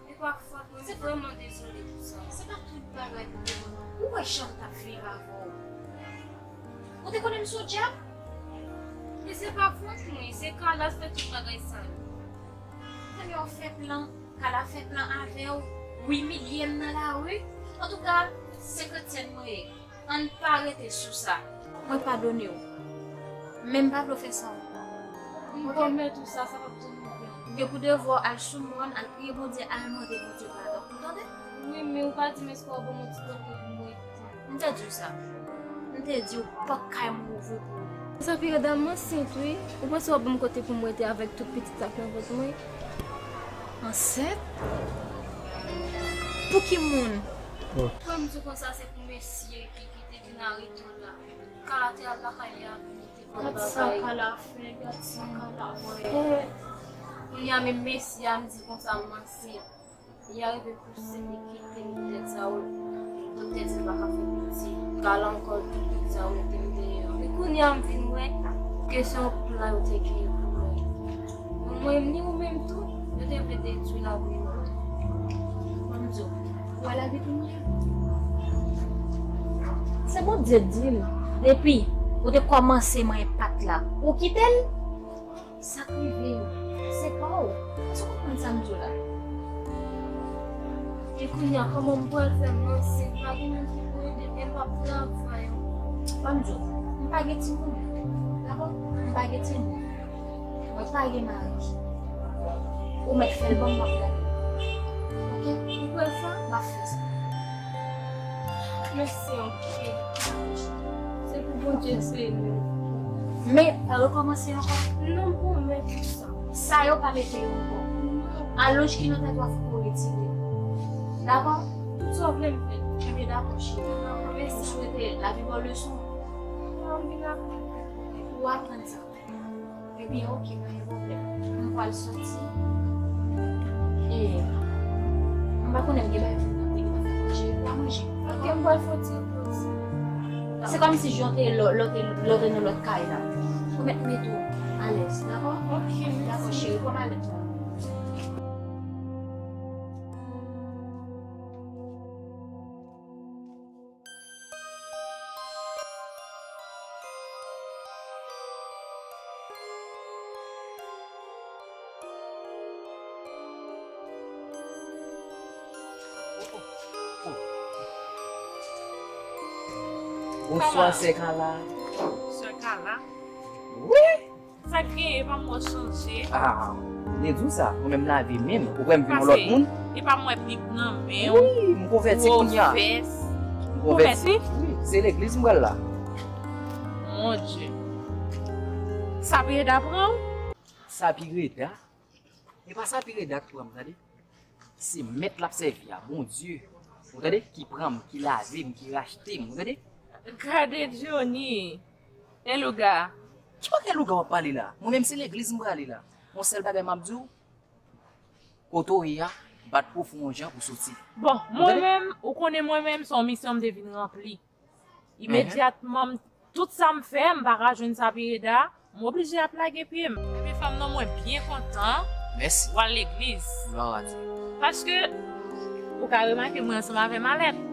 E pa fòt mwen, m vrèman dezole pou sa. Se pa tout bagay pou te bon. Ou wè jan m t ap viv avè w. Ou te konnen m se yon dyab? Men se pa fòt mwen, se Kala k fè tout bagay sa yo. Kala fè plan, Kala fè plan avè w, ou imilye m nan lari. Antouka, se kretyèn mwen ye. Ann pa rete sou sa. Mwen padone w. Men m pa vle w fè sa ankò. M pwomèt ou sa, sa p ap janm rive ankò. Gen pou devwa w al sou mòn, al priye Bondye, al mande Bondye padon. Ou tande? Wi, men ou pa di m èske w ap ban m yon ti kote pou m rete. M te di w sa. M te di w pa kay m ouvri pou ou. Sa Pireda, m ansent wi. Ou panse w ap ban m kote pou m rete avèk tout pitit sa k nan vant mwen? Ansent? Pou ki moun? Fò m di w konsa, se pou mesye ki, ki te vin arete w la. Kala te al lakay li avè m, li te vann bagay. Gad sa Kala fè, gad sa Kala fè. Kounye a menm mesye a m di konsa m ansent. Li arive pouse m, li kite m tèt sa yo. Doktè di m pa ka fè pitit. Kala ankò, tout pitit sa yo mete m deyò. Men kounye a m vin wè ke se yon plan yo te genyen pou mwen. Mwen, ni ou menm tou, yo te vle detwi lavi nou. Ban m di w, ou wè lavi kounye a? Se Bondye k di l. Depi ou te kòmanse manyen pat la, ou kite l. Sa k rive yo, se pa w. Èske w konprann sa m di w la? E kounye a, kòman m pral fè m ansent? Pa gen moun ki pou ede m, e m p ap travay ankò. Ban m di w, m pa gen timoun. Dakò? M pa gen timoun. Mwen pa gen mari. Ou mèt fè l ban m, w ap gade. Oke? Ou kwè sa? M ap fè sa. Mèsi anpil. Se pou Bondye beni w. Men, pa rekòmanse ankò. Non, m pwomèt ou sa. Sa yo pa mete yo ankò. Alonj ki nan tèt ou a fòk ou retire. Dakò? Tout sa w vle m fè. Ebyen dakò, cheri. Mèsi. M swete lavi ba w leson. Ou aprann sa. Ebyen, oke, pa gen pwoblèm. Mwen pral soti. E, mwen pa konnen, m gen bagay pou mwen fè, manje, pa manje. Oke, mwen pral fè yon ti poz. Se kòmsi jan te lò, lò te, lò te nan lòt kay la. Ou mèt mete w alèz, dakò? Oke, mèsi. Dakò, cheri, pran malèt la. Bonswa, sè Kala. Sè Kala? Wi! Sa k genyen, pa m wè w chanje. Ah, m te di w sa, mwen menm lavi menm, ou kwè m vin yon lòt moun? E pa m wè Bib nan men w. Wi, m konvèti kounye a. Gwo vès. M konvèti? Wi, se legliz m pral la. Mon Dye. Sa Pireda pran w? Sa Pireda? E pa sa Pireda k pran m, tande. Se mèt l ap sèvi a, Bondye. Ou tande? Ki pran m, ki lave m, ki rachte m, ou tande? Gade Johnny. E louga. Ki bagay louga w ap pale la? Mwen menm se legliz m prale la. Yon sèl bagay m ap di w, kote w ye a, bat pwofon yon jan pou soti. Bon, mwen menm, ou konnen mwen menm, se yon misyon m te vin ranpli. Imedyatman, m, tout sa m fè, m pa ka jwenn sa Pireda, m oblije ap lage pye m. Epi fanm nan mwen byen kontan. Mèsi. W al legliz. Glwa a Dye. Paske, ou ka remake mwen ansanm avè malèt.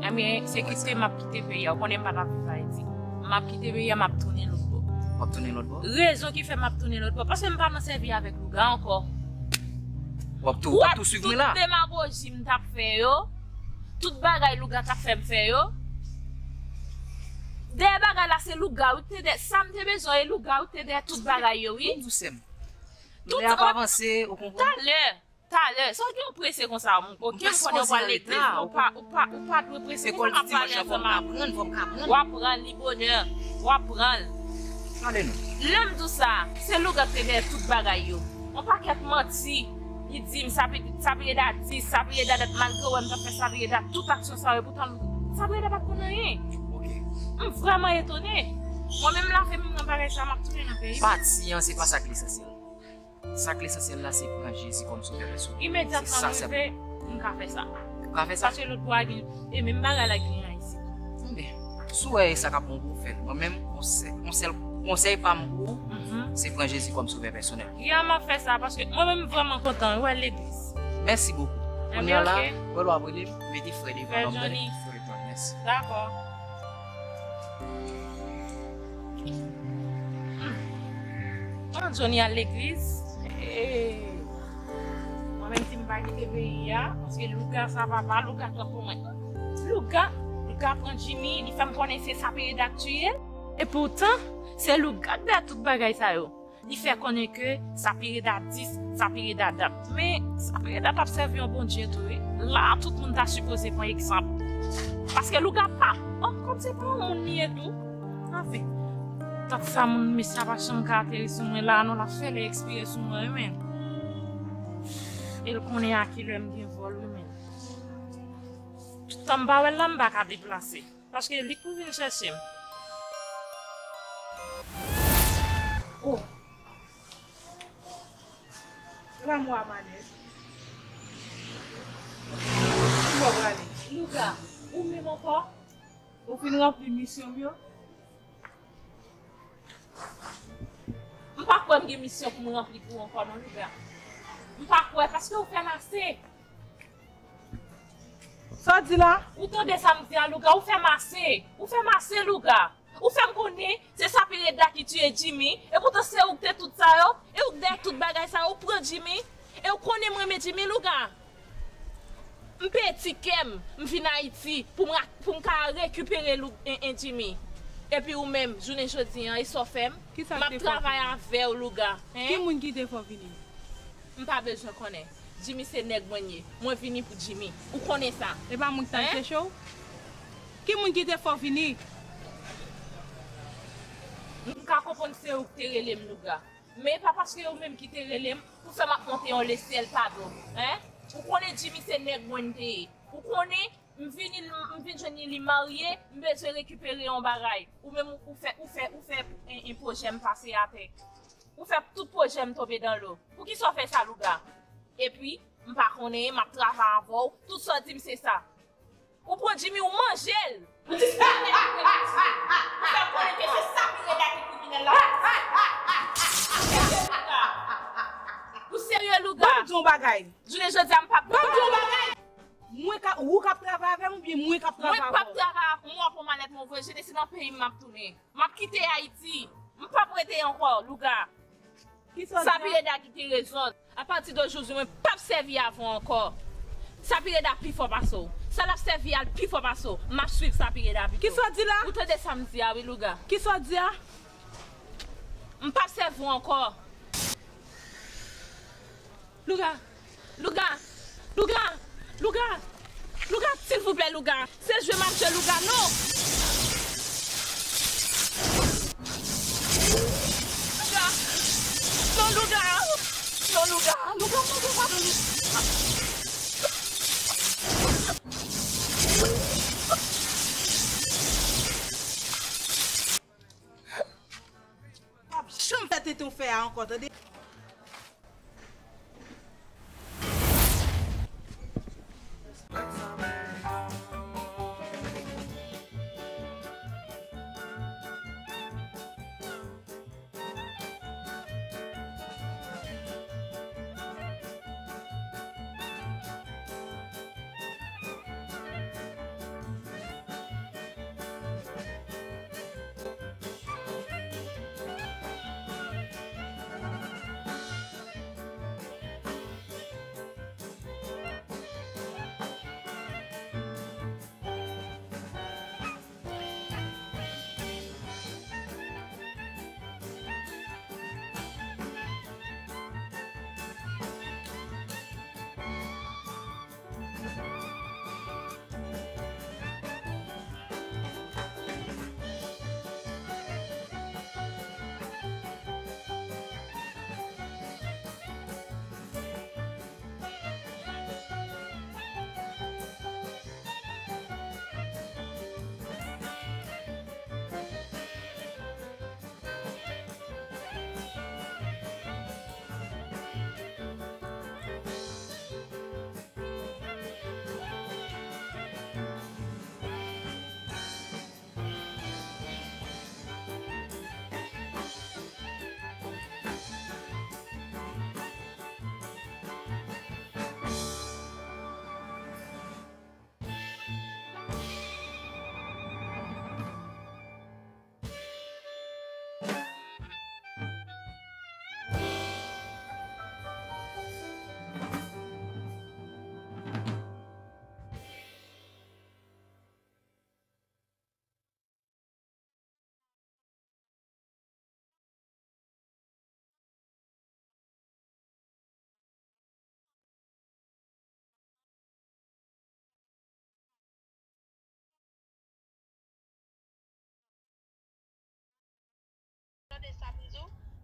Ebyen, se kite m ap kite peyi a. Ou konnen m pa t ap viv Ayiti. M ap kite peyi a, m ap tounen lòt bò. W ap tounen lòt bò? Rezon ki fè m ap tounen lòt bò, paske m pa nan sèvi avèk louga ankò. W ap tou, w ap tou swiv mwen la? Tout demagoji m t ap fè yo, tout bagay louga t ap fè m fè yo. Dèyè bagay la, se louga wi k te dèyè. Sa m te bezwen, e louga wi k te dèyè tout bagay yo, wi. Konn dousè m. Lè ap avanse, ou konprann? Talè, talè. Sa w gen w prese konsa? Oke, m konnen w pral legliz, men ou pa, ou pa, ou pa dwe prese konsa, m ap pale ansanm avè w. W ap pran li bonè. W ap pran l. Lè m di w sa, se louga k te dèyè tout bagay yo. Yon pakèt manti. Li di m, Sapireda di, Sapireda dat, malgre w wè m t ap fè Sapireda tout aksyon sa yo, epoutan Sapireda pa t konn anyen. M vrèman etone. Mwen menm lave men m nan bagay sa, m ap tounen nan peyi m. Pati an, se pa sa k lesansyèl. Sa k lesansyèl la, se pran Jezi kòm sovè pèsonèl. Imedyatman m rive, m ka fè sa. Ou ka fè sa? Paske lòt bò a gen, e menm bagay la gen Ayiti. Tande, si w wè e sa k ap bon pou w, fè l. Mwen menm, yon sèl, yon sèl konsèy pa m pou ou, se pran Jezi kòm sovè pèsonèl. Ya, m ap fè sa, paske mwen menm m vrèman kontan, wi, al legliz. Mèsi bokou. Kounye a la, wè lè w ap rele m, mete frè devan non m, tande? Frè Johnny. Frè Johnny, mèsi. Dakò. An, Johnny al legliz. Mwen menm si m pa kite peyi a, paske louga sa papa, louga twòp pou mwen. Louga, louga pran Jimmy, li fè m konnen se Sapireda k tiye l. Epoutan, se louga k dèyè tout bagay sa yo. Li fè konnen ke Sapireda dis, Sapireda dat. Men, Sapireda t ap sèvi yon Bondye tou, wi. La a, tout moun ta sipoze pran egzanp. Paske louga pa, oh, kòm se pa yon moun li ye tou. Anfen, tant sa moun mesye a pa janm ka ateri sou mwen la, non, l ap fè lè ekspire sou mwen, wi, men. E l konnen a kilè m gen vòl, wi, men. Tan m pa wè l la, m pa ka deplase. Paske li k pou vin chèche m. Oh. Lanmou a manèj. Ki bò w prale? Louga, ou menm ankò? Ou fin ranpli misyon m yo? M pa kwè m gen misyon pou m ranpli pou ou ankò non, louga. M pa kwè, paske ou fè m ase. Sa w di la? Ou tande sa m di a, louga, ou fè m ase. Ou fè m ase, louga. Ou fè m konnen se Sapireda ki tiye Jimmy, epoutan se ou k te tout sa yo, e ou k dèyè tout bagay sa yo, ou pran Jimmy, e ou konnen m renmen Jimmy, louga. M peye tikè m, m vin Ayiti pou m ra-, pou m ka rekipere lou-, en, en Jimmy. Epi ou menm, jounen jodi an, e sa w fè m? M ap travay avè w, louga. Ki moun ki te fè w vini? M pa bezwen konnen. Jimmy se nèg mwen ye. Mwen vini pou Jimmy. Ou konnen sa. E pa mwen ki t al chèche w? Ki moun ki te fè w vini? M ka konprann se ou ki te rele m, louga. Men e pa paske ou menm ki te rele m pou fè m ap monte yon lesyèl pa do. Hein? Ou konnen Jimmy se nèg mwen te ye. Ou konnen m vini, m vin jwenn li, li marye, m bezwen rekipere yon bagay. Ou menm ou fè, ou fè, ou fè en, en pwojè m pase atè. Ou fè tout pwojè m tonbe dan lo. Poukisa w fè sa, louga? Epi, m pa konnen, m ap travay avè w. Tout sa w di m se sa. Ou pran Jimmy, ou manje l. Ou disparet pou Ayiti. Ou fè konnen ke se Sapireda ki kriminèl la. Ou serye, louga? Ban m di w yon bagay. Jounen jodi a, m p ap. Ban m di w yon bagay. Mwen ka, ou k ap travay avè m oubyen mwen k ap travay avè w? Mwen p ap travay avè w. Mwen w ap pran malèt mwen voye, jete, se nan peyi m m ap tounen. M ap kite Ayiti. M p ap rete ankò, louga. Kisa w di a? Sapireda ki te rezon. Apati de jodi, mwen p ap sèvi avè w ankò. Sapireda pi fò pase w. Sa l ap sèvi a l pi fò pase w. M ap swiv Sapireda pito. Kisa w di la? Ou tande sa m di a, wi, louga. Kisa w di a? M p ap sèvi w ankò. Louga, louga, louga, louga, louga, silvouplè, louga. Se jwe m ap jwe, louga, non. Louga, non, louga, non, louga, louga, louga, louga. P ap janm fè tenten w fè a ankò, tande.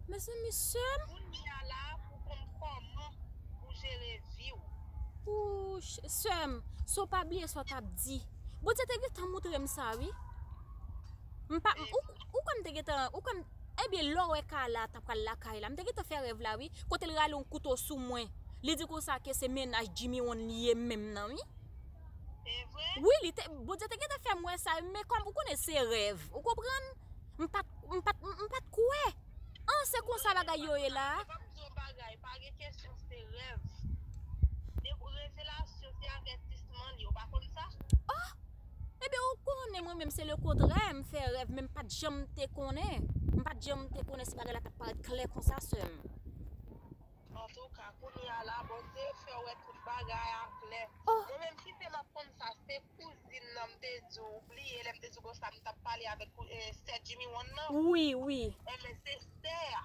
Mezanmi, sè m. Kounye a la, pou konn kòman pou jere vi w. Ouch, sè m, si w pa bliye sa w t ap di. Bondye te gentan montre m sa, wi. M pa, ou, ou kwè m te gentan, ou kwè m, ebyen, lè w wè Carla t ap pral lakay la, m te gentan fè rèv la, wi. Kote l rale yon kouto sou mwen. Li di konsa ke se mennaj Jimmy One li ye menm nan, wi. Se vre? Wi, li te, Bondye te gentan fè m wè sa, men kòm ou konnen se rèv, ou konprann? M pa t, m pa t, m pa t kwè. An, se konsa bagay yo ye la. Se pa m di yon bagay, pa gen kesyon, se rèv. De revelasyon, se avètisman li, ou pa konn sa? Oh! Ebyen, ou konnen mwen menm, se lekontrè, m fè rèv, men m pa t janm te konnen. M pa t janm te konnen si bagay la t ap parèt klè konsa, sè m. Antouka, kounye a la, Bondye fè w wè tout bagay a klè. Oh. Mwen menm, si se m ap konn sa, se kouzin nan m te di w, ou bliye lè m te di w konsa, m t ap pale avèk kou-, eh, sè Jimmy One nan? Wi, wi. Enben, se sè a.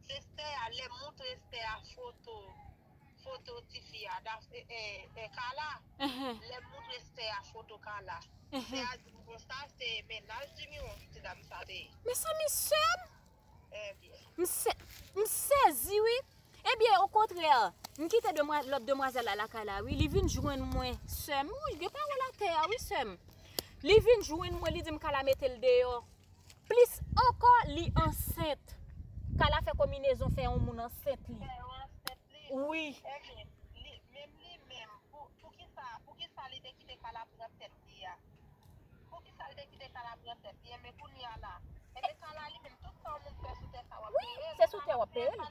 Se sè a, lè m moutre sè a foto, foto tifi a, Daf-, eh, eh, eh, Carla. Lè m moutre sè a foto Carla. Sè a di m konsa, se mennaj Jimmy One, ti dam sa te ye. Mezanmi, sè m! M se-, m sezi, wi. Ebyen, okontrè, m kite demwa-, lòt demwazèl la lakay la, wi. Li vin jwenn mwen, sè m. Wi, gen pawòl atè a, wi, sè m. Li vin jwenn mwen, li di m Carla mete l deyò. Plis ankò, li ansent. Carla fè konminezon, fè yon moun ansent li. Fè yon ansent li. Wi. Ebyen, li, menm li menm, pou, poukisa, poukisa li te kite Carla pran tèt li a? Poukisa l te kite Carla pran tèt li? Enben kounye a la. Enben Carla li menm, tout sa yon moun fè sou tè sa, w ap peye l. Wi, se sou tè w ap peye l.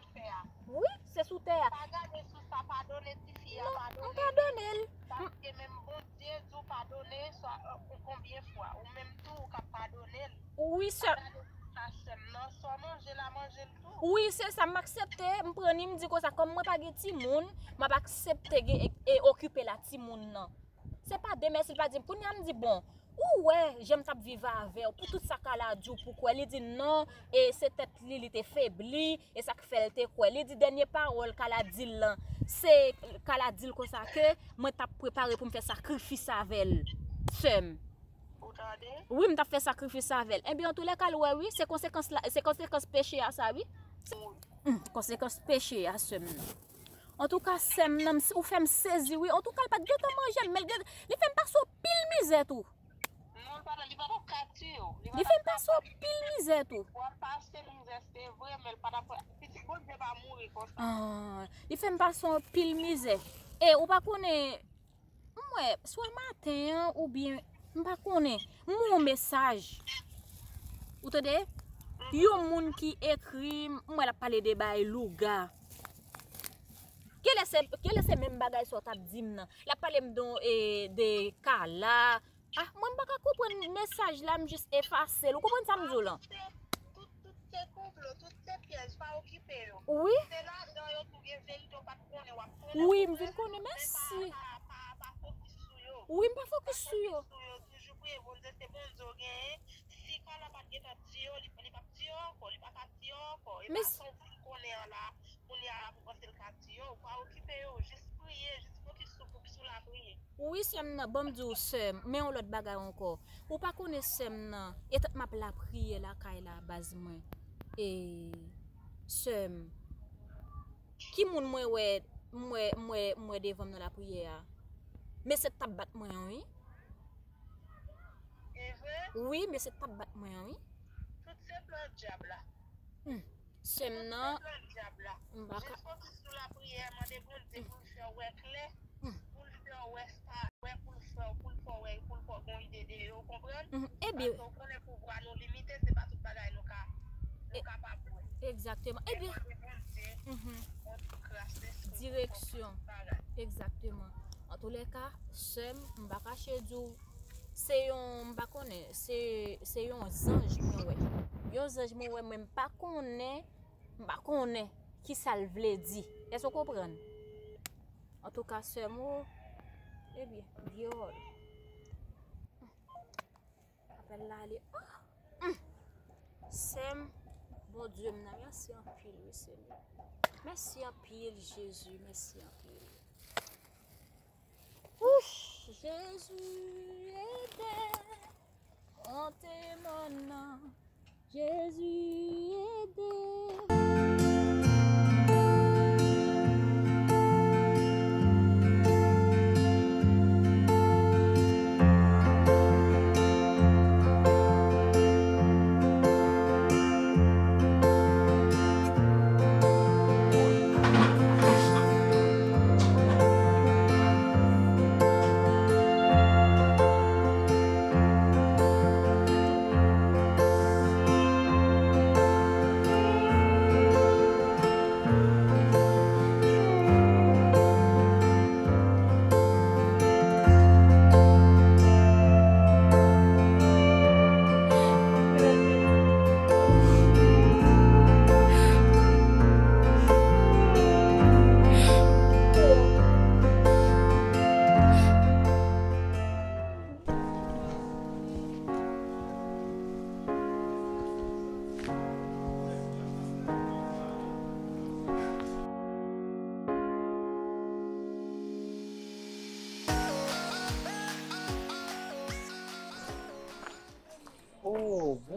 Wi, se sou tè a. Pa gade sou sa, padone tifi a, padone li. Non, m padone l. Paske menm Bondye di w padone, swa, euh, konbyen fwa. Ou menm tou, ou ka padone l. Wi, sè. Pa gade sou sa, sè m, non, sa w manje la, manje l tou. Wi, se sa, m aksepte, m pran ni, m di konsa, kòm mwen pa gen timoun, m ap aksepte gen, e, e okipe la timoun nan. Se pa de mèsi l pa di m. Kounye a m di, bon, ou wè jan m t ap viv avè w, pou tout sa Carla di w pou kwè. Li di non, e se tèt li, li te febli, e sa k fè l te kwè. Li di dènye pawòl Carla di l lan, se Carla di l konsa ke mwen t ap prepare pou m fè sakrifis avè l, sè m. Ou tande? Wi, m t ap fè sakrifis avè l. Ebyen, antoulèka, l wè, wi, se konsekans la, se konsekans peche a sa, wi. Wi. Hmm, konsekans peche a, sè m nan. Antouka, sè m nan, m s-, ou fè m sezi, wi. Antouka, l pa t gentan manje m, men l gen, li fè m pase anpil mizè tou. Non, l pa t, li pa t ap ka tiye w. Li pa t ap ka tiye w. Li fè m pase anpil mizè tou. W ap pase mizè, se vre, men l pa t ap, pitit Bondye pa mouri konsa. Ah, li fè m pase anpil mizè. E ou pa konnen, m wè, swa maten an oubyen, m pa konnen, m wè yon mesaj. Ou tande? Yon moun ki ekri m, m wè l ap pale de bay louga. Genlè se, genlè se menm bagay sa w t ap di m nan. L ap pale m de, e, de Carla. Ah, mwen m pa ka konprann mesaj la, m jis efase l. Ou konprann sa m di w lan? Tout, tout se konplo, tout se pyèj, pa okipe yo. Wi. Se ladan yo tou gen verite, w pa t konnen, w ap konnen. Wi, m vin konnen, mèsi. Pa, pa, pa, pa fokis sou yo. Wi, m pa fokis sou yo. Pa fokis sou yo, toujou priye Bondye, se Bondye w genyen. Si Carla pa t gentan tiye w, li, li p ap tiye w ankò, li pa ka tiye w ankò. E pa sa w fin konnen an la, kounye a la pou panse l ka tiye w, pa okipe yo, jis priye, jis fokis sou, fokis sou lapriyè. Wi, sè m nan, ban m di w, sè m, men yon lòt bagay ankò. Ou pa konnen sè m nan, e tank m ap lapriyè lakay la, baz mwen. E, sè m, ki moun mwen wè, m wè, m wè, m wè devan m nan lapriyè a? Mesye t ap bat mwen an, wi. E vre? Wi, mesye t ap bat mwen an, wi. Tout se plan dyab la. Hmm. Sè m nan, m pa ka. Jis fokis sou lapriyè, mande Bondye pou l fè w wè klè, pou l fè w wè sa, wè pou l fè w, pou l fè w wè, pou l fè w gen ide de yo, w konprann? Ebyen. Paske w konnen pouvwa nou limite, se pa tout bagay nou ka, nou kapab wè. Egzakteman. Ebyen. Mande Bondye, Bondye gras, lespri pou l fè w tout bagay. Egzakteman. Antoulèka, sè m, m pa kache di w, se yon, m pa konnen, se, se yon zanj mwen wè. Yon zanj mwen wè, mwen m pa konnen, m pa konnen kisa l vle di. Èske w konprann? Antouka, sè m, o, ebyen, dyòl. Apèl la ale. Oh! Sè m, Bondye m nan, mèsi anpil, wi, Senyè. Mèsi anpil, Jezi, mèsi anpil. Ouch, Jezi, ede m, monte mòn nan. Jezi, ede m.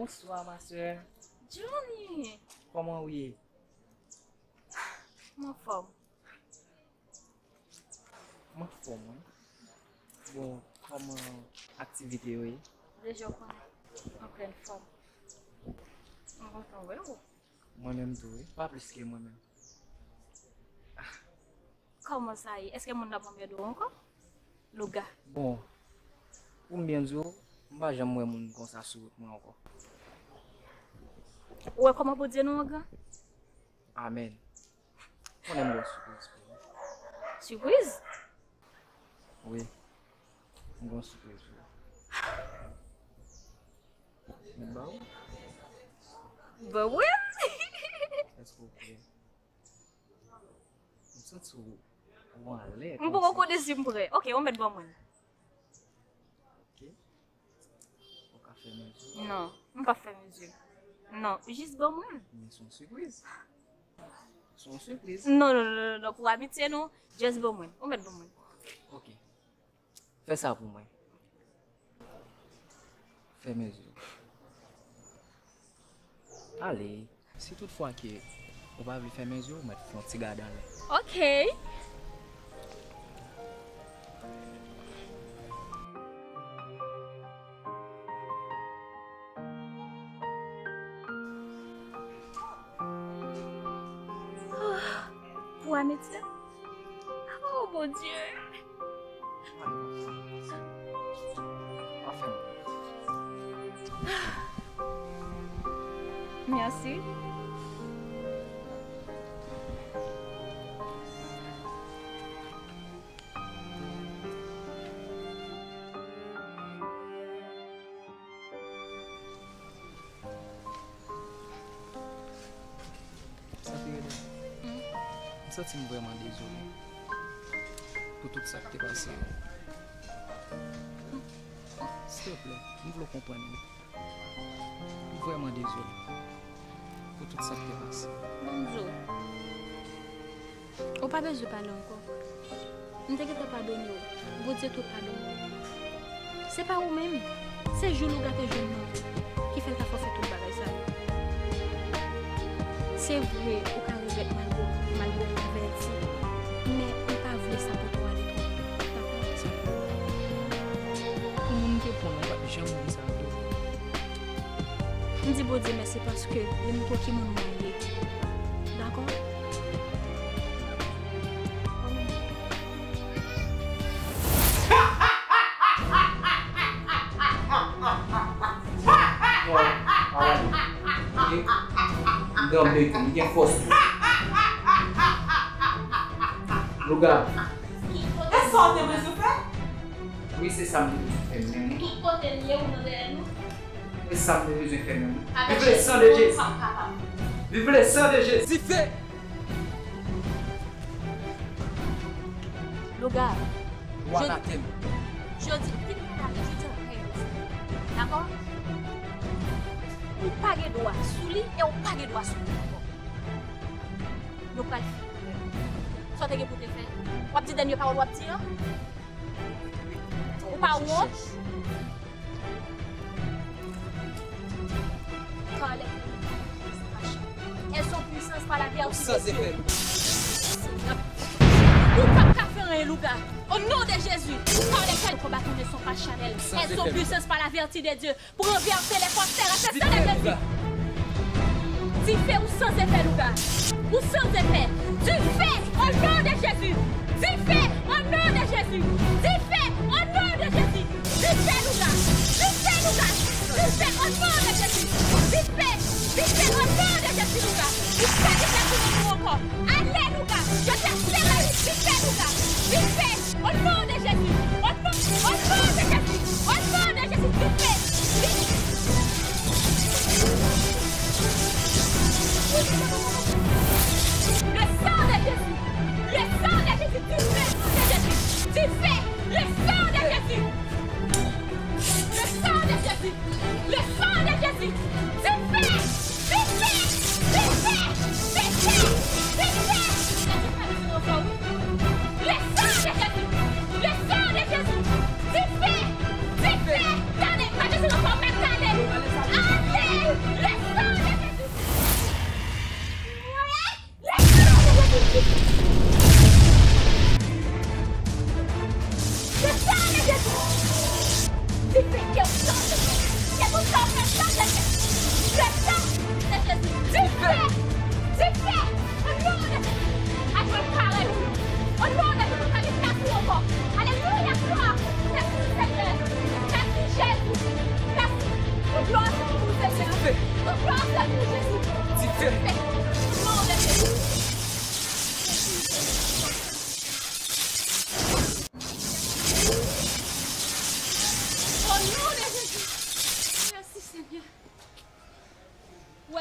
Bonswa, ma sè. Johnny! Kòman w ye? M anfòm. M anfòm, wi. Bon, kòman aktivite yo ye? Deja w konnen, an plèn fòm. M kontan wè w. Mwen menm tou, wi. Pa plis ke mwen menm. Kòman sa ye? Èske moun nan pa anmède w ankò? Louga. Bon, pou m byen di w, m pa janm wè moun konsa sou wout mwen ankò. Ou wè kòman Bondye nou an gran? Amèn. Konnen m gen yon sipriz pou ou. Sipriz? Wi. M gen yon sipriz pou ou. M ba ou? Ba mwen? Èske w prè? M santi w, w anlè konsa. M poko konnen si m prè. Ok, ou mèt ban mwen. Ok. Ou ka fèmen je w. Non, m p ap fèmen je m. Non, jis ban mwen. Men se yon sipriz. Se yon sipriz. Non, non, non, non, non, pou amitye nou, just ban mwen. Ou mèt ban mwen. Ok. Fè sa pou mwen. Fèmen je w. Ale. Si tout fwa ke ou pa vle fèmen je w, ou mèt fè yon ti gade anlè. Ok. Pou amitye? Oh, Bondye! Mèsi. Sa te rele. M santi m vrèman dezole pou tout sa k te pase yo. Silteplè, m vle w konprann mwen. M vrèman dezole pou tout sa k te pase. Bonjou. Ou pa bezwen pale ankò. M te gentan padone w. Bondye tou padone w. Se pa ou menm. Se jou Louga te jwenn nan ou ki fè l ta fè w fè tout bagay sa yo. Se vre, ou ka regrèt malgre, malgre w konvèti. Men ou pa vle sa pote w ale twò lwen. Dakò? Pou moun m te pran an, m pa t janm di sa tou. M di Bondye mèsi paske li montre w ki moun mwen ye. Dakò? Mwen, mwen, mwen, mwen gen fòs tou. Louga. E sa w te bezwen fè? Wi, se sa m te bezwen fè menm. Tout kote l ye, ou nan dèyè nou. E sa m te bezwen fè menm. Vive le sang de Jésus. Vive le sang de Jésus. Dife! Louga. Jodi, jodi, jodi, dakò? Ou pa gen dwa sou li e ou pa gen dwa sou mwen ankò. Nou pral fini. Sa w te gen pou te fè? W ap di dènye pawòl w ap di an? Ou pa wont? Car les cœurs sont sans passion. Elles sont puissantes par la vertu de Dieu. Ou p ap ka fè anyen, Louga. Au nom de Jésus, car les cœurs, combats qui ne sont pas charnels. Elles sont puissantes par la vertu de Dieu. Pou ranvèse lè fòs tè a, se san de Jezi. Dife ou san zefè, Louga. Ou san zefè. Dife, au nom de Jésus. Dife, au nom de Jésus. Dife, au nom de Jésus. Dife, Louga. Dife, Louga. Dife, au nom de Jésus. Dife, dife, au nom de Jésus, Louga. Ou pa gen pèdi nan nou ankò. Ale, Louga. Je te démoli. Dife, Louga. Dife. Au nom de Jésus. Au nom, au nom de Jésus. Au nom de Jésus. Dife. Dife. Le sang de Jésus. Le sang de Jésus. Dife. Dife. Le sang de Jésus. Le sang de Jésus. Le sang de Jésus. Dife. Dife! Dife! Dife! Dife! Dife! Le sang de Jésus! Le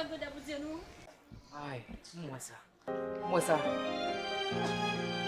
Grandè Bondye nou. Ay, m wè sa. M wè sa.